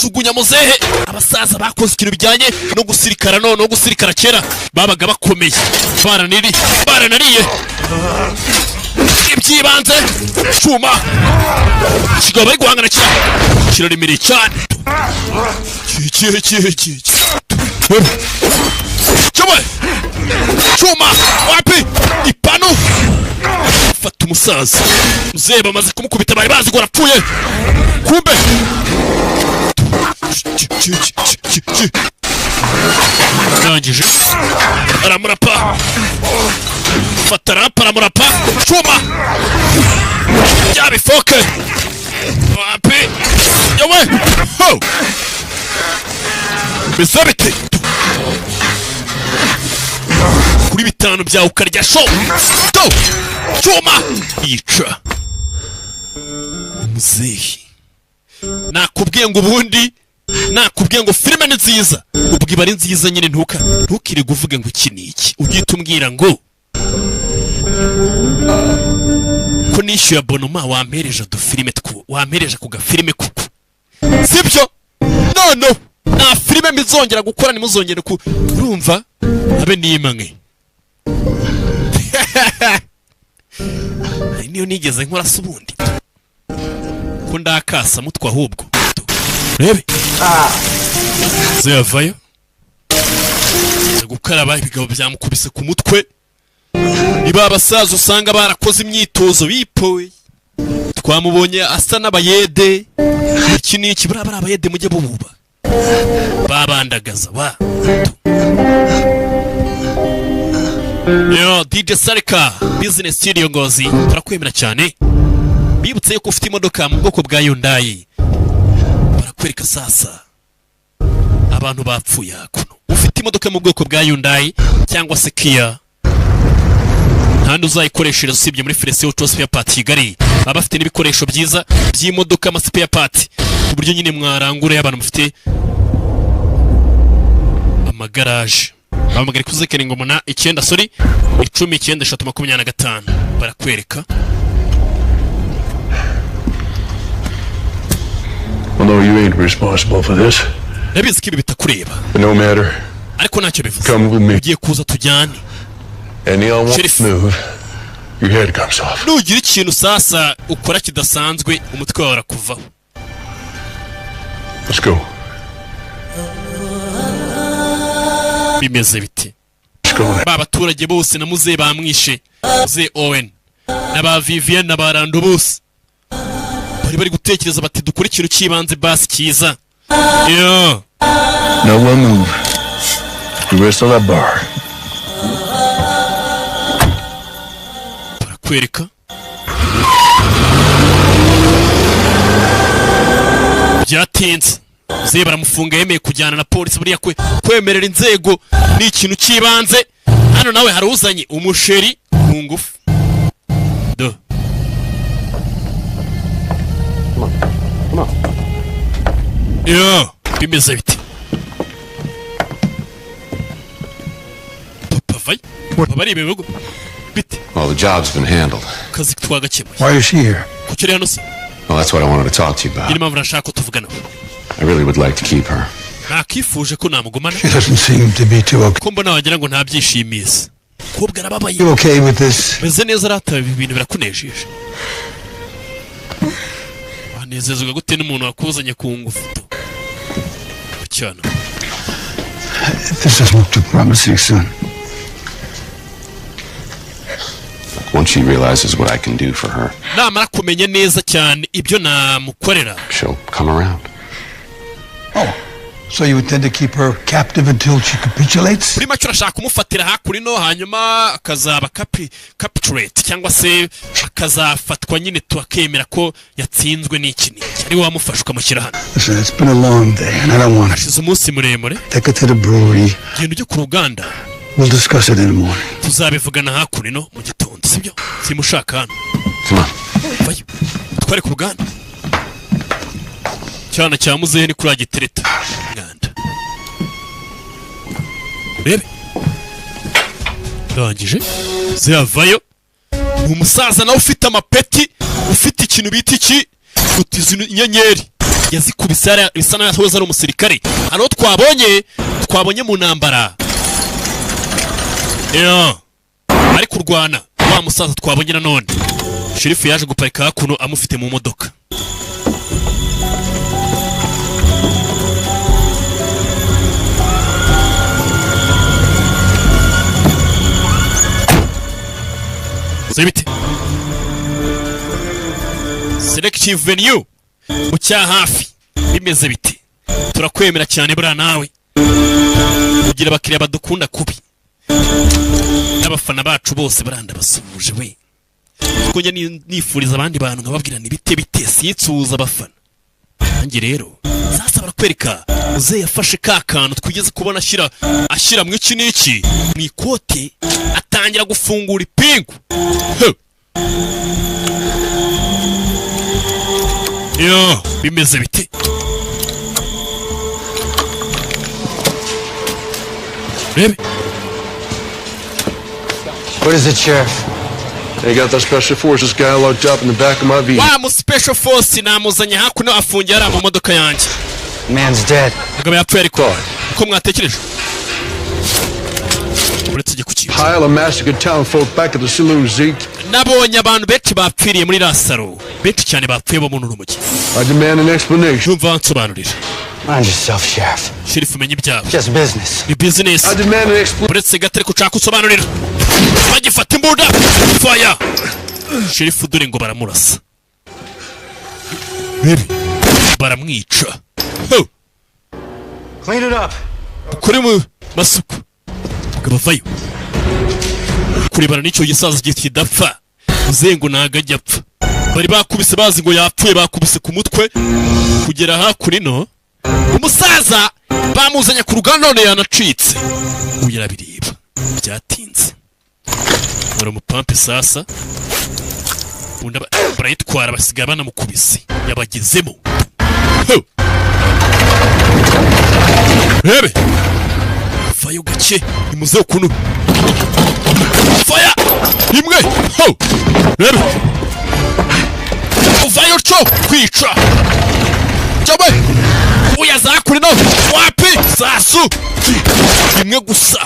Jugunya muzehe. Abasaza bakoze ikintu bijyanye no gusirikara, none no gusirikara kera babaga bakomeye. Baranariye. Ibyibanze cyuma. Kigabo bari guhangana kira. Kiraremereye cyane. Ki. Cyuma! Cyuma! Wapi! Ipanu! Fata umusaza. Muzehe bamaze kumukubita, bari bazi ko arapfuye. Kumbe! Arangije aramurapa. Fata rapa aramurapa. Cyuma! Bya bifoke! Wapi! Yowe! Ho! Bizabite! Kuri 5 byawe ukarya show. To! Cyuma! Yica. Umuzehe. Nakubwiye ngo ubundi, nakubwiye ngo filime ni nziza. Ubwo iba ari nziza nyine, ntukire kuvuga ngo iki ni iki. Ugita umbwira ngo ko nishyuye abonoma wampereje du filime two, wampereje ku gafilime kuko. Sibyo? No no. Na filime mizongera gukora, nimuzongere ku urumva abe nimwe. Hari niyo nigeze nkora se ubundi. Ko ndakasa mutwa ahubwo. Rebe. Ziyavayo. Gukaraba ibigabo byamukubise ku mutwe. Niba abasaza usanga barakoze imyitozo bipoye. Twamubonye asa n'abayede. Iki ni iki? Buriya abayede mujye bububa. Babandagaza wa. Yo DJ Sarika Business Studio Ngozi, turakwemera cyane. Bibutse yuko ufite imodoka mu bwoko bwa Hyundai. Barakwereka sasa abantu bapfuye hakuno. Ufite imodoka mu bwoko bwa Hyundai cyangwa se Kia, ntandi uzayikoreshereza usibye muri Felesio Auto Spare Part Kigali. Baba bafite n'ibikoresho byiza by'imodoka, ama spare part, ku buryo nyine mwarangura y'abantu mufite amagaraje. Bahamagara kuri 7 9 sorry 10 9 3 25 barakwereka. Well, no, you ain't responsible for this. Ndabizi ko ibi bitakureba. But no matter. Ariko ntacyo bivuze. Come with me. Ugiye kuza tujyane. Any unwanted Sheriff. move, your head comes off. Nugira ikintu sasa ukora kidasanzwe, umutwe wawe urakuvaho. Let's go. Bimeze bite? Let's go. Ba baturage bose na muzehe bamwishe, muzehe Owen n'aba Vivian na Barando bose bari gutekereza bati dukore ikintu cy'ibanze basi cyiza. Yo. No one move. You wrestle that bar. Barakwereka byatinze. Muzehe baramufunga, yemeye kujyana na polisi. Buriya kwemerera inzego ni ikintu cy'ibanze. Hano nawe hari uzanye umusheri ku ngufu. Do. Yo, bimeze bite? Papa vayo. Papa ari ibihugu. Bite? Well, the job's been handled. Kazi twagakemuye. Why is she here? Kuki uri hano se? Well, that's what I wanted to talk to you about. Niyo mpamvu nashaka ko tuvugana. I really would like to keep her. Nakifuje ko namugumana. She doesn't seem to be too okay. Ko mbona wagira ngo ntabyishimiye se. Umukobwa arababaye. You okay with this? Meze neza rata. Ibi bintu birakunejeje? Wanezezwa gute n'umuntu wakuzanye ku ngufu cyane? This doesn't look too promising, son. Once she realizes what I can do for her, Namara kumenya neza cyane ibyo namukorera, she'll come around. Oh, so you intend to keep her captive until she capitulates? Muri make urashaka kumufatira hakurino, hanyuma akazaba capturate cyangwa se akazafatwa nyine, tukemera ko yatsinzwe n'iki n'iki, ari we wamufashe ukamushyira hano. Listen, it's been a long day, and I don't want to. Hashize umunsi muremure. Take her to the brewery. Genda ujye ku ruganda. We'll discuss it in the morning. Tuzabivugana hakurino mu gitondo, sibyo? Simushaka hano. Vayo, tware ku ruganda. Cyana cya muzehe ni kuri gitereta nganda. Rebe, ndangije ziyavayo. Ni umusaza nawe ufite amapeti, ufite ikintu bita iki, gutiza inyenyeri yazikubise hariya, bisa naho yahoze ari umusirikare. Hari uwo twabonye mu ntambara. Yeah. Ari kurwana wa musaza twabonye nanone. Sheriff yaje guparika hakuno amufite mu modoka. Zibite Selective Venue mu cya hafi bimeze bite? Turakwemera cyane buriya nawe kugira abakiriya badukunda kubi n'abafana bacu bose baranda basuhuje we, kuko njya nifuriza abandi bantu nkababwira ni bite bite, sinsuhuza abafana nanjye. Rero sasa barakwereka muzehe yafashe ka kantu twigeze kubona ashyira mu iki n'iki mu ikote, atangira gufungura ipingu. He! Yo, bimeze bite? Rebe. What is it, Sheriff? They got that special forces guy locked up in the back of my vehicle. Wa mu special force namuzanye hakuno, afungiye ari mu modoka yanjye. Man's dead. Mugabo yapfuye, ariko uko mwatekereje uretse ujye ku kintu. Pile of massacred town folk back at the saloon, Zeke. Nabonye abantu benshi bapfiriye muri rasaro, benshi cyane bapfuye bo muri urumogi. I demand an explanation. Numva nsobanurira. Mind yourself, Sheriff. Sheriff, umenye ibyawe. Just business. Ni business. I demand an explanation. Uretse gato ariko ushaka usobanurira. Bagifata imbunda, fire! Sheriff dore ngo baramurasa. Rebe, baramwica. Ho! Clean it up. Ukore mu masuku. Mugabo avayo kurebana n'icyo gisaza kidapfa. Muzehe ngo ntago ajya apfa. Bari bakubise bazi ngo yapfuye, bakubise ku mutwe kugera hakurino. Umusaza bamuzanye ku ruganda none yanacitse. Uyu arabireba byatinze. Baramupampe sasa, ubundi barayitwara, basigaye banamukubise yabagezemo. Ho! Rebe, vayo gake, nimuze ukuntu faya rimwe. Ho! Rebe, uvayo co kwica cyabe uyaza kuri no wapi sasu rimwe gusa,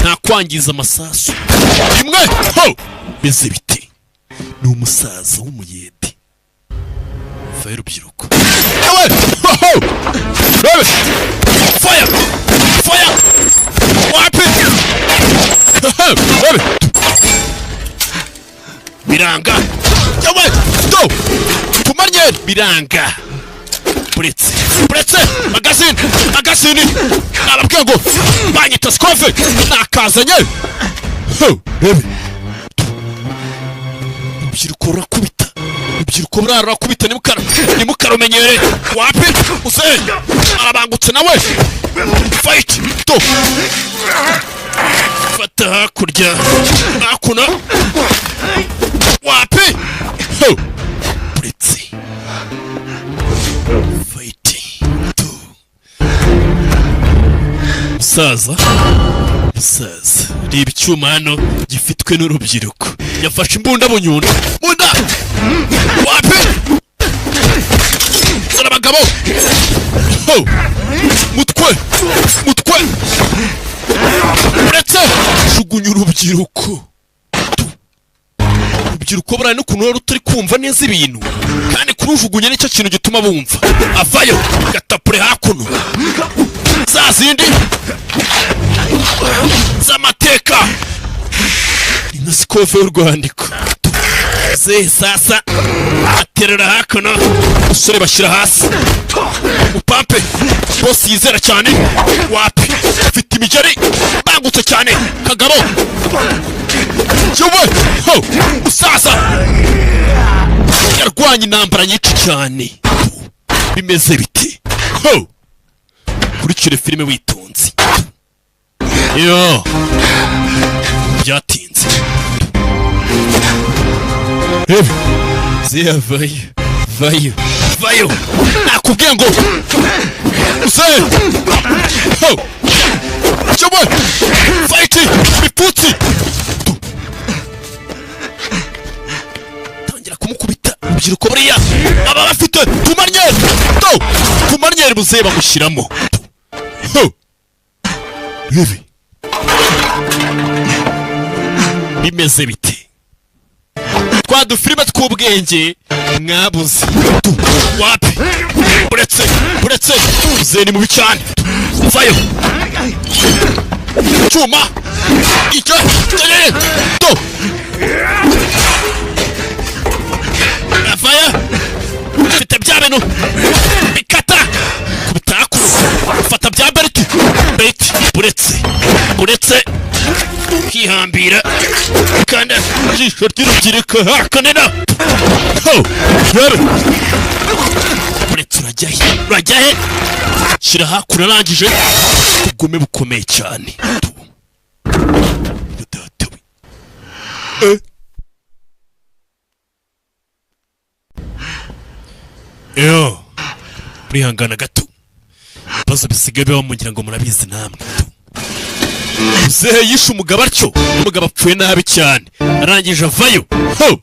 nta kwangiza amasasu rimwe. Ho! Beze bite? Ni umusaza w'umuyede. Vayo rubyiruko. Ewe! Ho! Ho! Rebe, fire, fire! Wapi? Ho! Rebe, biranga. Yawe do tumanye biranga. Buretse, buretse, magazine, magazine! Nababwiye ngo banyita Scofield, nakazanye. Ho! Rebe, urubyiruko rurakubita, urubyiruko burara rurakubita, nimukarumenyere. Wapi? Muzehe arabangutse nawe. Fight do fata hakurya hakuno. Wapi? Ho! Buretse, fight do. Musaza, musaza, reba icyuma hano gifitwe n'urubyiruko. Yafashe imbunda bunyunda mbunda. Wapi? Zana abagabo. Ho! Mutwe, mutwe! Uretse Jugunya urubyiruko. Urubyiruko buriya n'ukuntu rero turi kumva neza ibintu, kandi kurujugunya nicyo kintu gituma bumva. Avayo gatapure hakuno za zindi z'amateka, inasikove y'urwandiko ze. Sasa aterera hakuno, umusore bashyira hasi upampe. Bose yizera cyane, wapi, afite imigeri bangutse cyane. Kagabo yewe ho, musaza yarwanye intambara nyinshi cyane. Bimeze biti ho? Kurikire filime witonze. Yo byatinze. Ziya vayo, vayo, vayo, nakubwiye ngo usaye ho yewe, fight bipfutsi, tangira kumukubita. Urubyiruko buriya aba bafite tumanyeri to tumanyeri, muzehe bamushyiramo ho. Ibi bimeze bite? Twa dufilime tw'ubwenge mwabuze wapi? Uretse, uretse, muzehe ni mubi cyane. Vayo cyuma icyo to avaya, mfite bya bintu bikata kubita, fata bya beriti beti. Uretse, uretse kwihambira kandi ijisho ry'urubyiruko hakanena ho rebe. Uretse, urajya he? Urajya he? Shyira hakuno. Arangije ubugome bukomeye cyane. Data we. Yo murihangana gato, ibibazo bisigaye bibaho mugira ngo murabizi namwe. Muzehe yishe umugabo atyo, umugabo apfuye nabi cyane. Arangije avayo ho.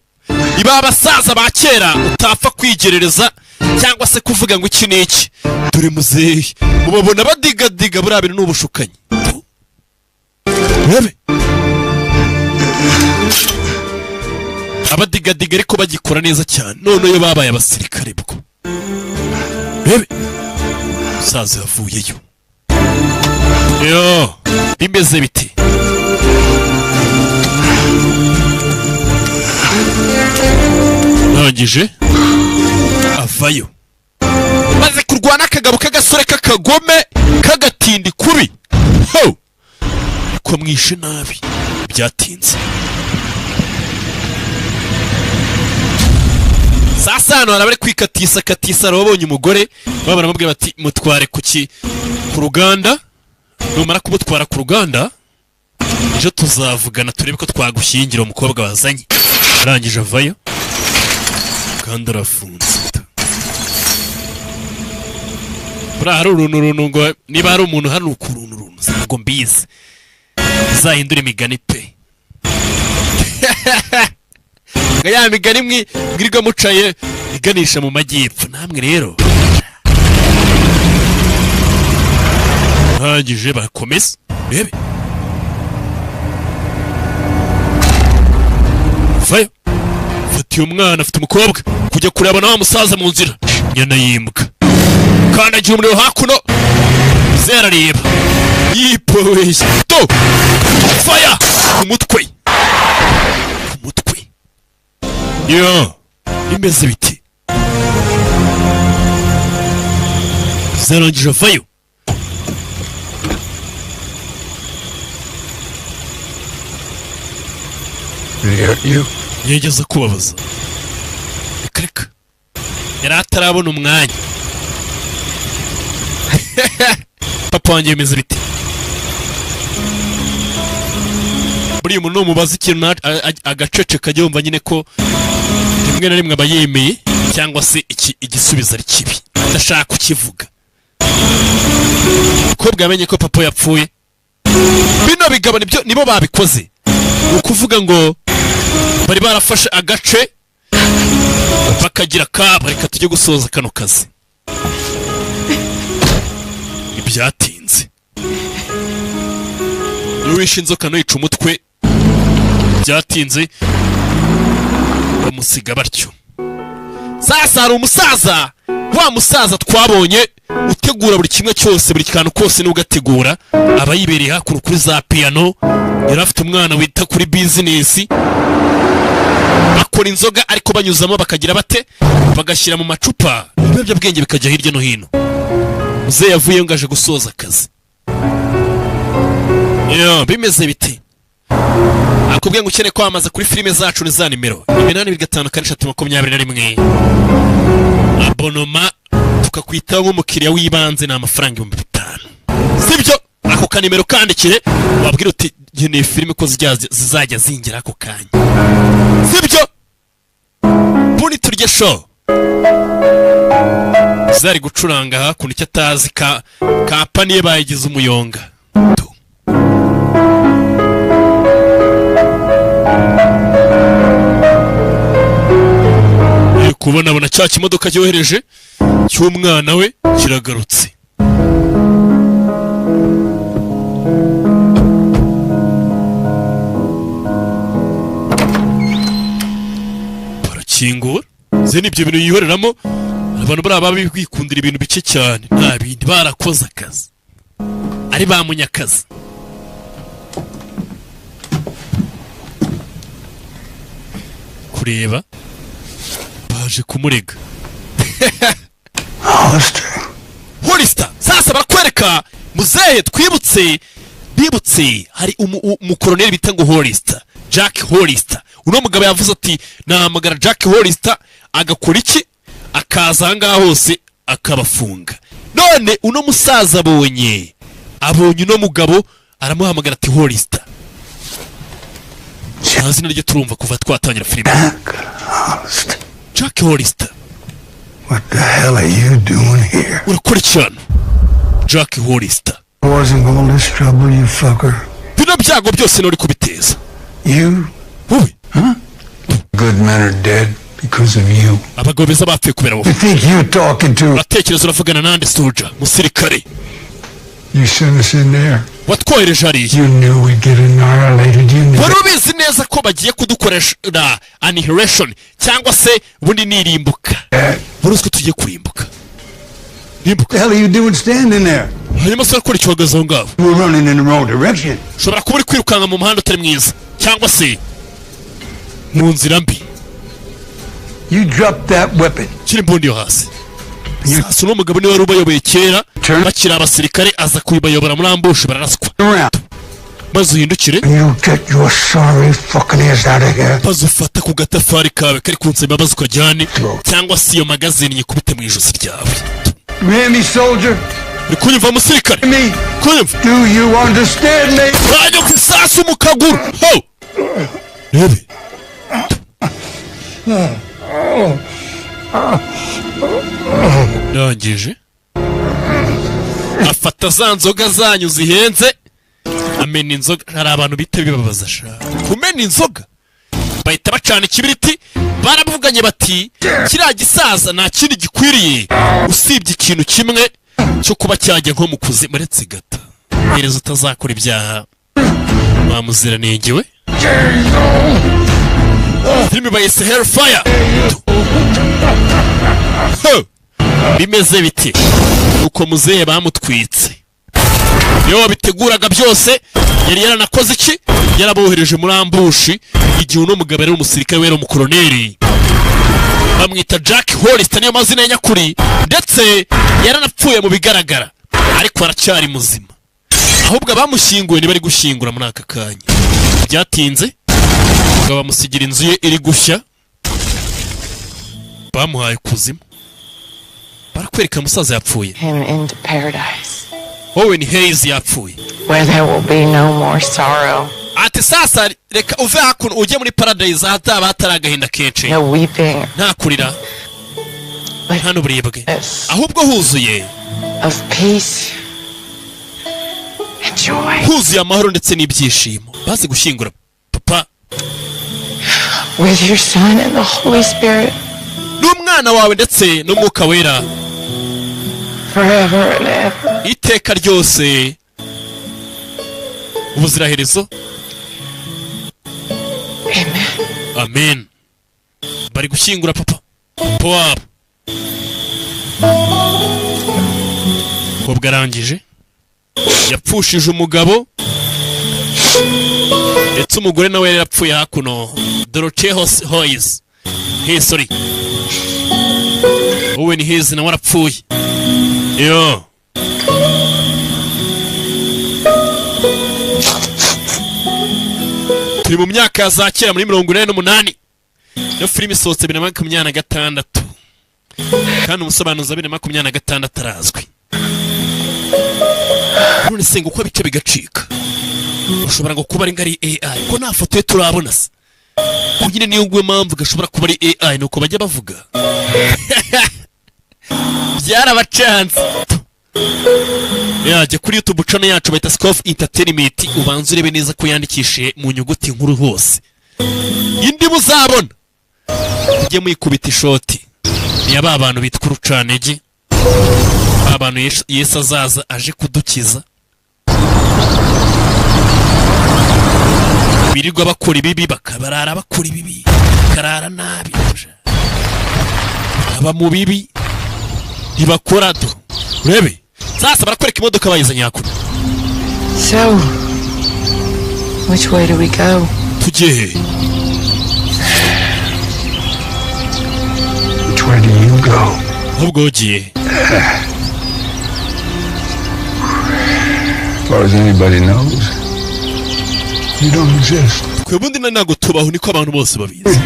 Iba abasaza ba kera utapfa kwigerereza cyangwa se kuvuga ngo iki n'iki. Dore muzehe, mubabona badigadiga, buriya bintu ni ubushukanyi. Urebe abadigadiga ariko bagikora neza cyane. None iyo babaye abasirikare bwo, rebe umusaza yavuyeyo. Yo bimeze biti? Arangije avayo, maze kurwana akagabo k'agasore k'akagome k'agatindi kubi ho, ko mwishe nabi. Byatinze. Sasa hano hari abari kwikatisa katisa. Babonye umugore baba baramubwira bati: "Mutware kuki ku ruganda, numara kumutwara ku ruganda ejo tuzavugana turebe ko twagushyingira umukobwa wazanye." Arangije avayo kandi arafunze. Buriya hari uruntu runtu ngo niba hari umuntu hano ukuruntu runtu, ntabwo mbizi, uzahindura imigani pe, ngo ya migani mwirirwa mucaye iganisha mu majyepfo namwe rero. Arangije bakomeza rebe vayo, fatiye umwana, afite umukobwa kujya kureba na wa musaza mu nzira. Nyana yimbwa kandagira umuriro hakuno, zerareba yipoweye to fire ku mutwe, ku mutwe. Yo bimeze biti? Zarangije avayo. Did he hurt you? Yigeze kubabaza? Reka reka, yari atarabona umwanya. Papa wanjye bimeze bite? Buriya umuntu numubaza ikintu agaceceka, ajya yumva nyine ko rimwe na rimwe aba yemeye cyangwa se iki igisubizo ari kibi adashaka kukivuga. Umukobwa yamenye ko papa yapfuye. Bino bigabo nibyo, nibo babikoze. Ni ukuvuga ngo bari barafashe agace bakagira kabo, reka tujye gusoza kano kazi. Ibyatinze. Wishe inzoka ntuyica umutwe. Byatinze bamusiga batyo. Sasa hari umusaza, wa musaza twabonye utegura buri kimwe cyose, buri kantu kose niwe ugategura, aba yibereye hakuno kuri za piyano. Yari afite umwana wita kuri bizinesi, bakora inzoga ariko banyuzamo bakagira bate, bagashyira mu macupa ibiyobyabwenge bikajya hirya no hino. Muzehe yavuyeyo ngo aje gusoza akazi. Yo, bimeze biti? Akubwiye ngo ukeneye kwamamaza kuri filime zacu ni za nimero 825 4 21. Abonnement tukakwitaho nk'umukiriya w'ibanze ni amafaranga 5000, sibyo? Ako kanimero kandikire, wabwira uti nkeneye filime ko zizajya zingera ako kanya, sibyo? Buni turye show zari gucuranga hakuno, icyo atazi ka kampani ye bayigize umuyonga. Ari kubona, abona cya kimodoka cyohereje cy'umwana we kiragarutse. Barakingura ze, nibyo bintu yihoreramo. Abantu bariya baba bikundira ibintu bike cyane, nta bindi, barakoze akazi ari ba munyakazi. Kureba baje kumurega. Hollister. Sasa barakwereka muzehe twibutse, bibutse hari umukoroneri bita ngo Hollister, Jack Hollister. Uno mugabo yavuze ati nahamagara Jack Hollister agakora iki, akaza ahangaha hose akabafunga. None uno musaza abonye uno mugabo aramuhamagara ati Hollister. Nta zina rye turumva kuva twatangira filime. Jack Hollister. What the hell are you doing here? Urakora iki hano, Jack Hollister? Causing all this trouble, you fucker. Bino byago byose nturi kubiteza. You? Wowe. Good men are dead because of you. Abagabo beza bapfuye kubera wowe. You think you're talking to? Uratekereza uravugana nande, soldier, musirikare? You sent us in there. Watwohereje hariya. You knew we'd get annihilated. You knew. Wari ubizi neza ko bagiye kudukoresha annihilation, cyangwa se ubundi nirimbuka. Wari uzi ko tugiye kurimbuka, rimbuka. The hell are you doing standing there? Hanyuma se urakora iki uhagaze aho ngaho? We're running in the wrong direction. Ushobora kuba uri kwirukanka mu muhanda utari mwiza cyangwa se mu nzira mbi. You dropped that weapon. Shyira imbunda yo hasi. Sasa uno mugabo niwe wari ubayoboye kera bakiri abasirikare, aza kubayobora muri ambush bararaswa. Maze uhindukire. You get your sorry fucking ass out of here. Maze ufata ku gatafari kawe kari kunsaba imbabazi ukajyane, cyangwa se iyo magazine nyikubite mu ijosi ryawe. You hear me, soldier? Uri kunyumva, musirikare? Me? Kunyumva? Do you understand me? Bajya ku isasu mu kaguru ho, rebe. Ndangije afata za nzoga zanyu zihenze, amena inzoga. Hari abantu bita bibabaza sha kumena inzoga, bahita bacana ikibiriti. Baravuganye bati kiriya gisaza nta kindi gikwiriye usibye ikintu kimwe cyo kuba cyajya nko mu kuzimu. Uretse gato, hereza utazakora ibyaha wa muziranenge we. Filime bayise Hellfire. Ho! Bimeze biti uko muzehe bamutwitse, niwe wabiteguraga byose. Yari yaranakoze iki, yarabohereje muri ambush igihe uno mugabo yari umusirikare we, yari umukoroneri, bamwita Jack Hollister, niyo mazina ya nyakuri. Ndetse yaranapfuye mu bigaragara, ariko aracyari muzima, ahubwo abamushyinguye ntibari gushyingura muri aka kanya. Byatinze umugabo bamusigira inzu ye iri gushya, bamuhaye kuzimu. Barakwereka umusaza yapfuye. Him into paradise, Owen Hayes yapfuye, where there will be no more sorrow, Ati sasa reka uve hakuno ujye muri paradise, ahataba hatari agahinda kenshi, no weeping, nta kurira, nta n'uburibwe, ahubwo huzuye of peace and joy. Huzuye amahoro ndetse n'ibyishimo. Bazi gushyingura papa. With your Son and the Holy Spirit N'umwana wawe ndetse n'Umwuka Wera, forever and ever. iteka ryose. Ubuziraherezo. Amen. Bari gushyingura papa wabo. Umukobwa arangije, yapfushije umugabo, ndetse umugore nawe yari yapfuye hakuno. Dorothea Hoyes, hey, sorry, Owen Hayes nawe arapfuye. Yo, turi mu myaka ya za kera, muri 88. Iyo filime isohotse 2026, kandi umusobanuzi wa 2026 arazwi. None se ngo uko bice bigacika, ushobora ngo kuba ari ngari AI, ko nta foto ye turabona se? Ko nyine niyo nguwe mpamvu gashobora kuba ari AI, nuko bajya bavuga byarabacanze. Yajya kuri YouTube channel yacu bayita Scoff Entertainment, ubanze urebe neza ko yandikishije mu nyuguti nkuru hose. Indi muzabona ujye muyikubita ishoti, ni aba bantu bitwa urucanege, ba bantu Yesu azaza aje kudukiza, birirwa bakora ibibi, bakabarara bakora ibibi, bakarara nabi, aba mu bibi ntibakora. Do urebe sasa, barakwereka imodoka bayizanye hakuno. So, which way do we go? Tujye he? Which way do you go? Ahubwo ugiye? As far as anybody knows, you don't exist. Twe ubundi na ntabwo tubaho, niko abantu bose babizi.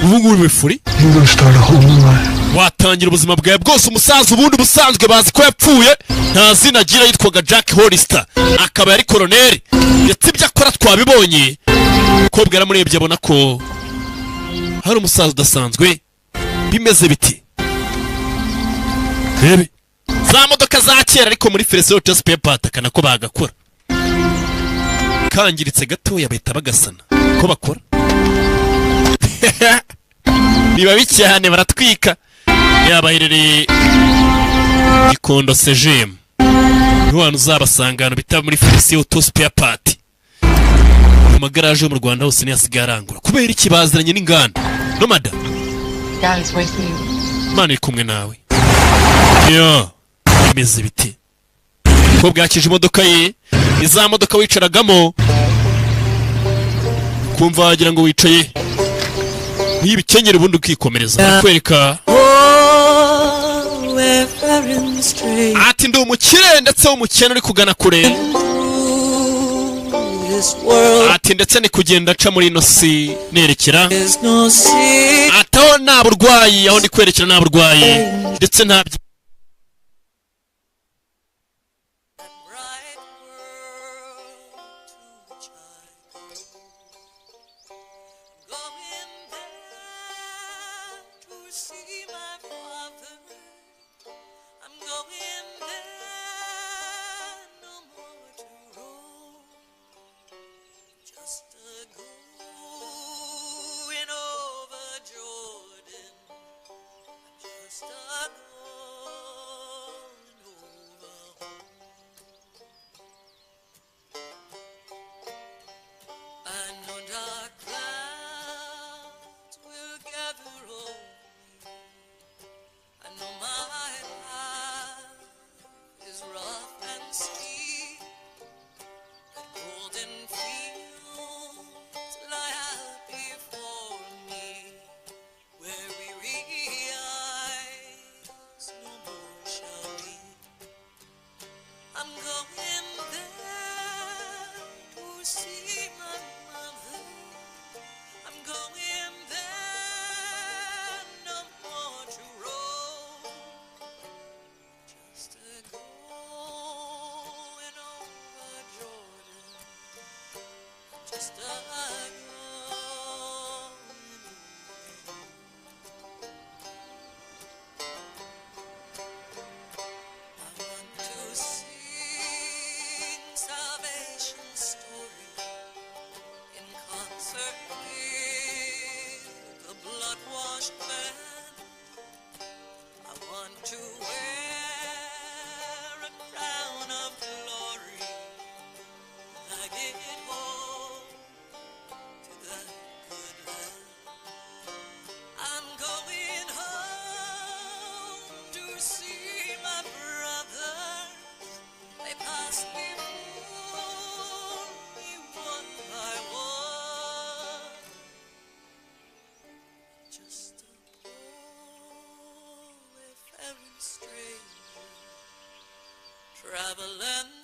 Ubu ngubu bifuri You're gonna start a whole new life. watangira ubuzima bwawe bwose. Umusaza ubundi ubusanzwe bazi ko yapfuye, nta zina agira, yitwaga Jack Hollister, akaba yari koroneri, ndetse ibyo akora twabibonye. Umukobwa yaramurebye abona ko hari umusaza udasanzwe. Bimeze biti, rebe za modoka za kera, ariko muri Feliciyo Spare Part akana ko bagakora kangiritse gatoya bahita bagasana. Ko bakora ni babi cyane, baratwika. Yaba aherereye Gikondo Sejemu, niho hantu uzabasanga, ahantu bita muri Feliciyo Auto Spare Part. Mu magaraje yo mu Rwanda hose niyo asigaye arangura. Kubera iki? Baziranye n'inganda nomada. God is with you. Imana iri kumwe nawe. Yo, bimeze biti, ko bwakije imodoka ye, ni za modoka wicaragamo kumva wagira ngo wicaye nk'ibikenyeri, ubundi ukikomereza. Barakwereka ati ndi umukire ndetse w'umukene uri kugana kure, ati ndetse ni kugenda aca muri ino si nerekera, ati aho nta burwayi, aho ndi kwerekera nta burwayi ndetse nta See my father. I'm going there, no more to roam. Just a going over Jordan. Just a going over home. I know dark clouds will gather over. I know my path is rough and steep, but golden fields lie out before me, where weary eyes no more shall weep. I'm going there to see my mother. I'm going there, no more to roam. Just a going over Jordan. Just a going. I want to sing salvation's story in concert with the blood-washed band. I want to wear a crown of glory like Traveling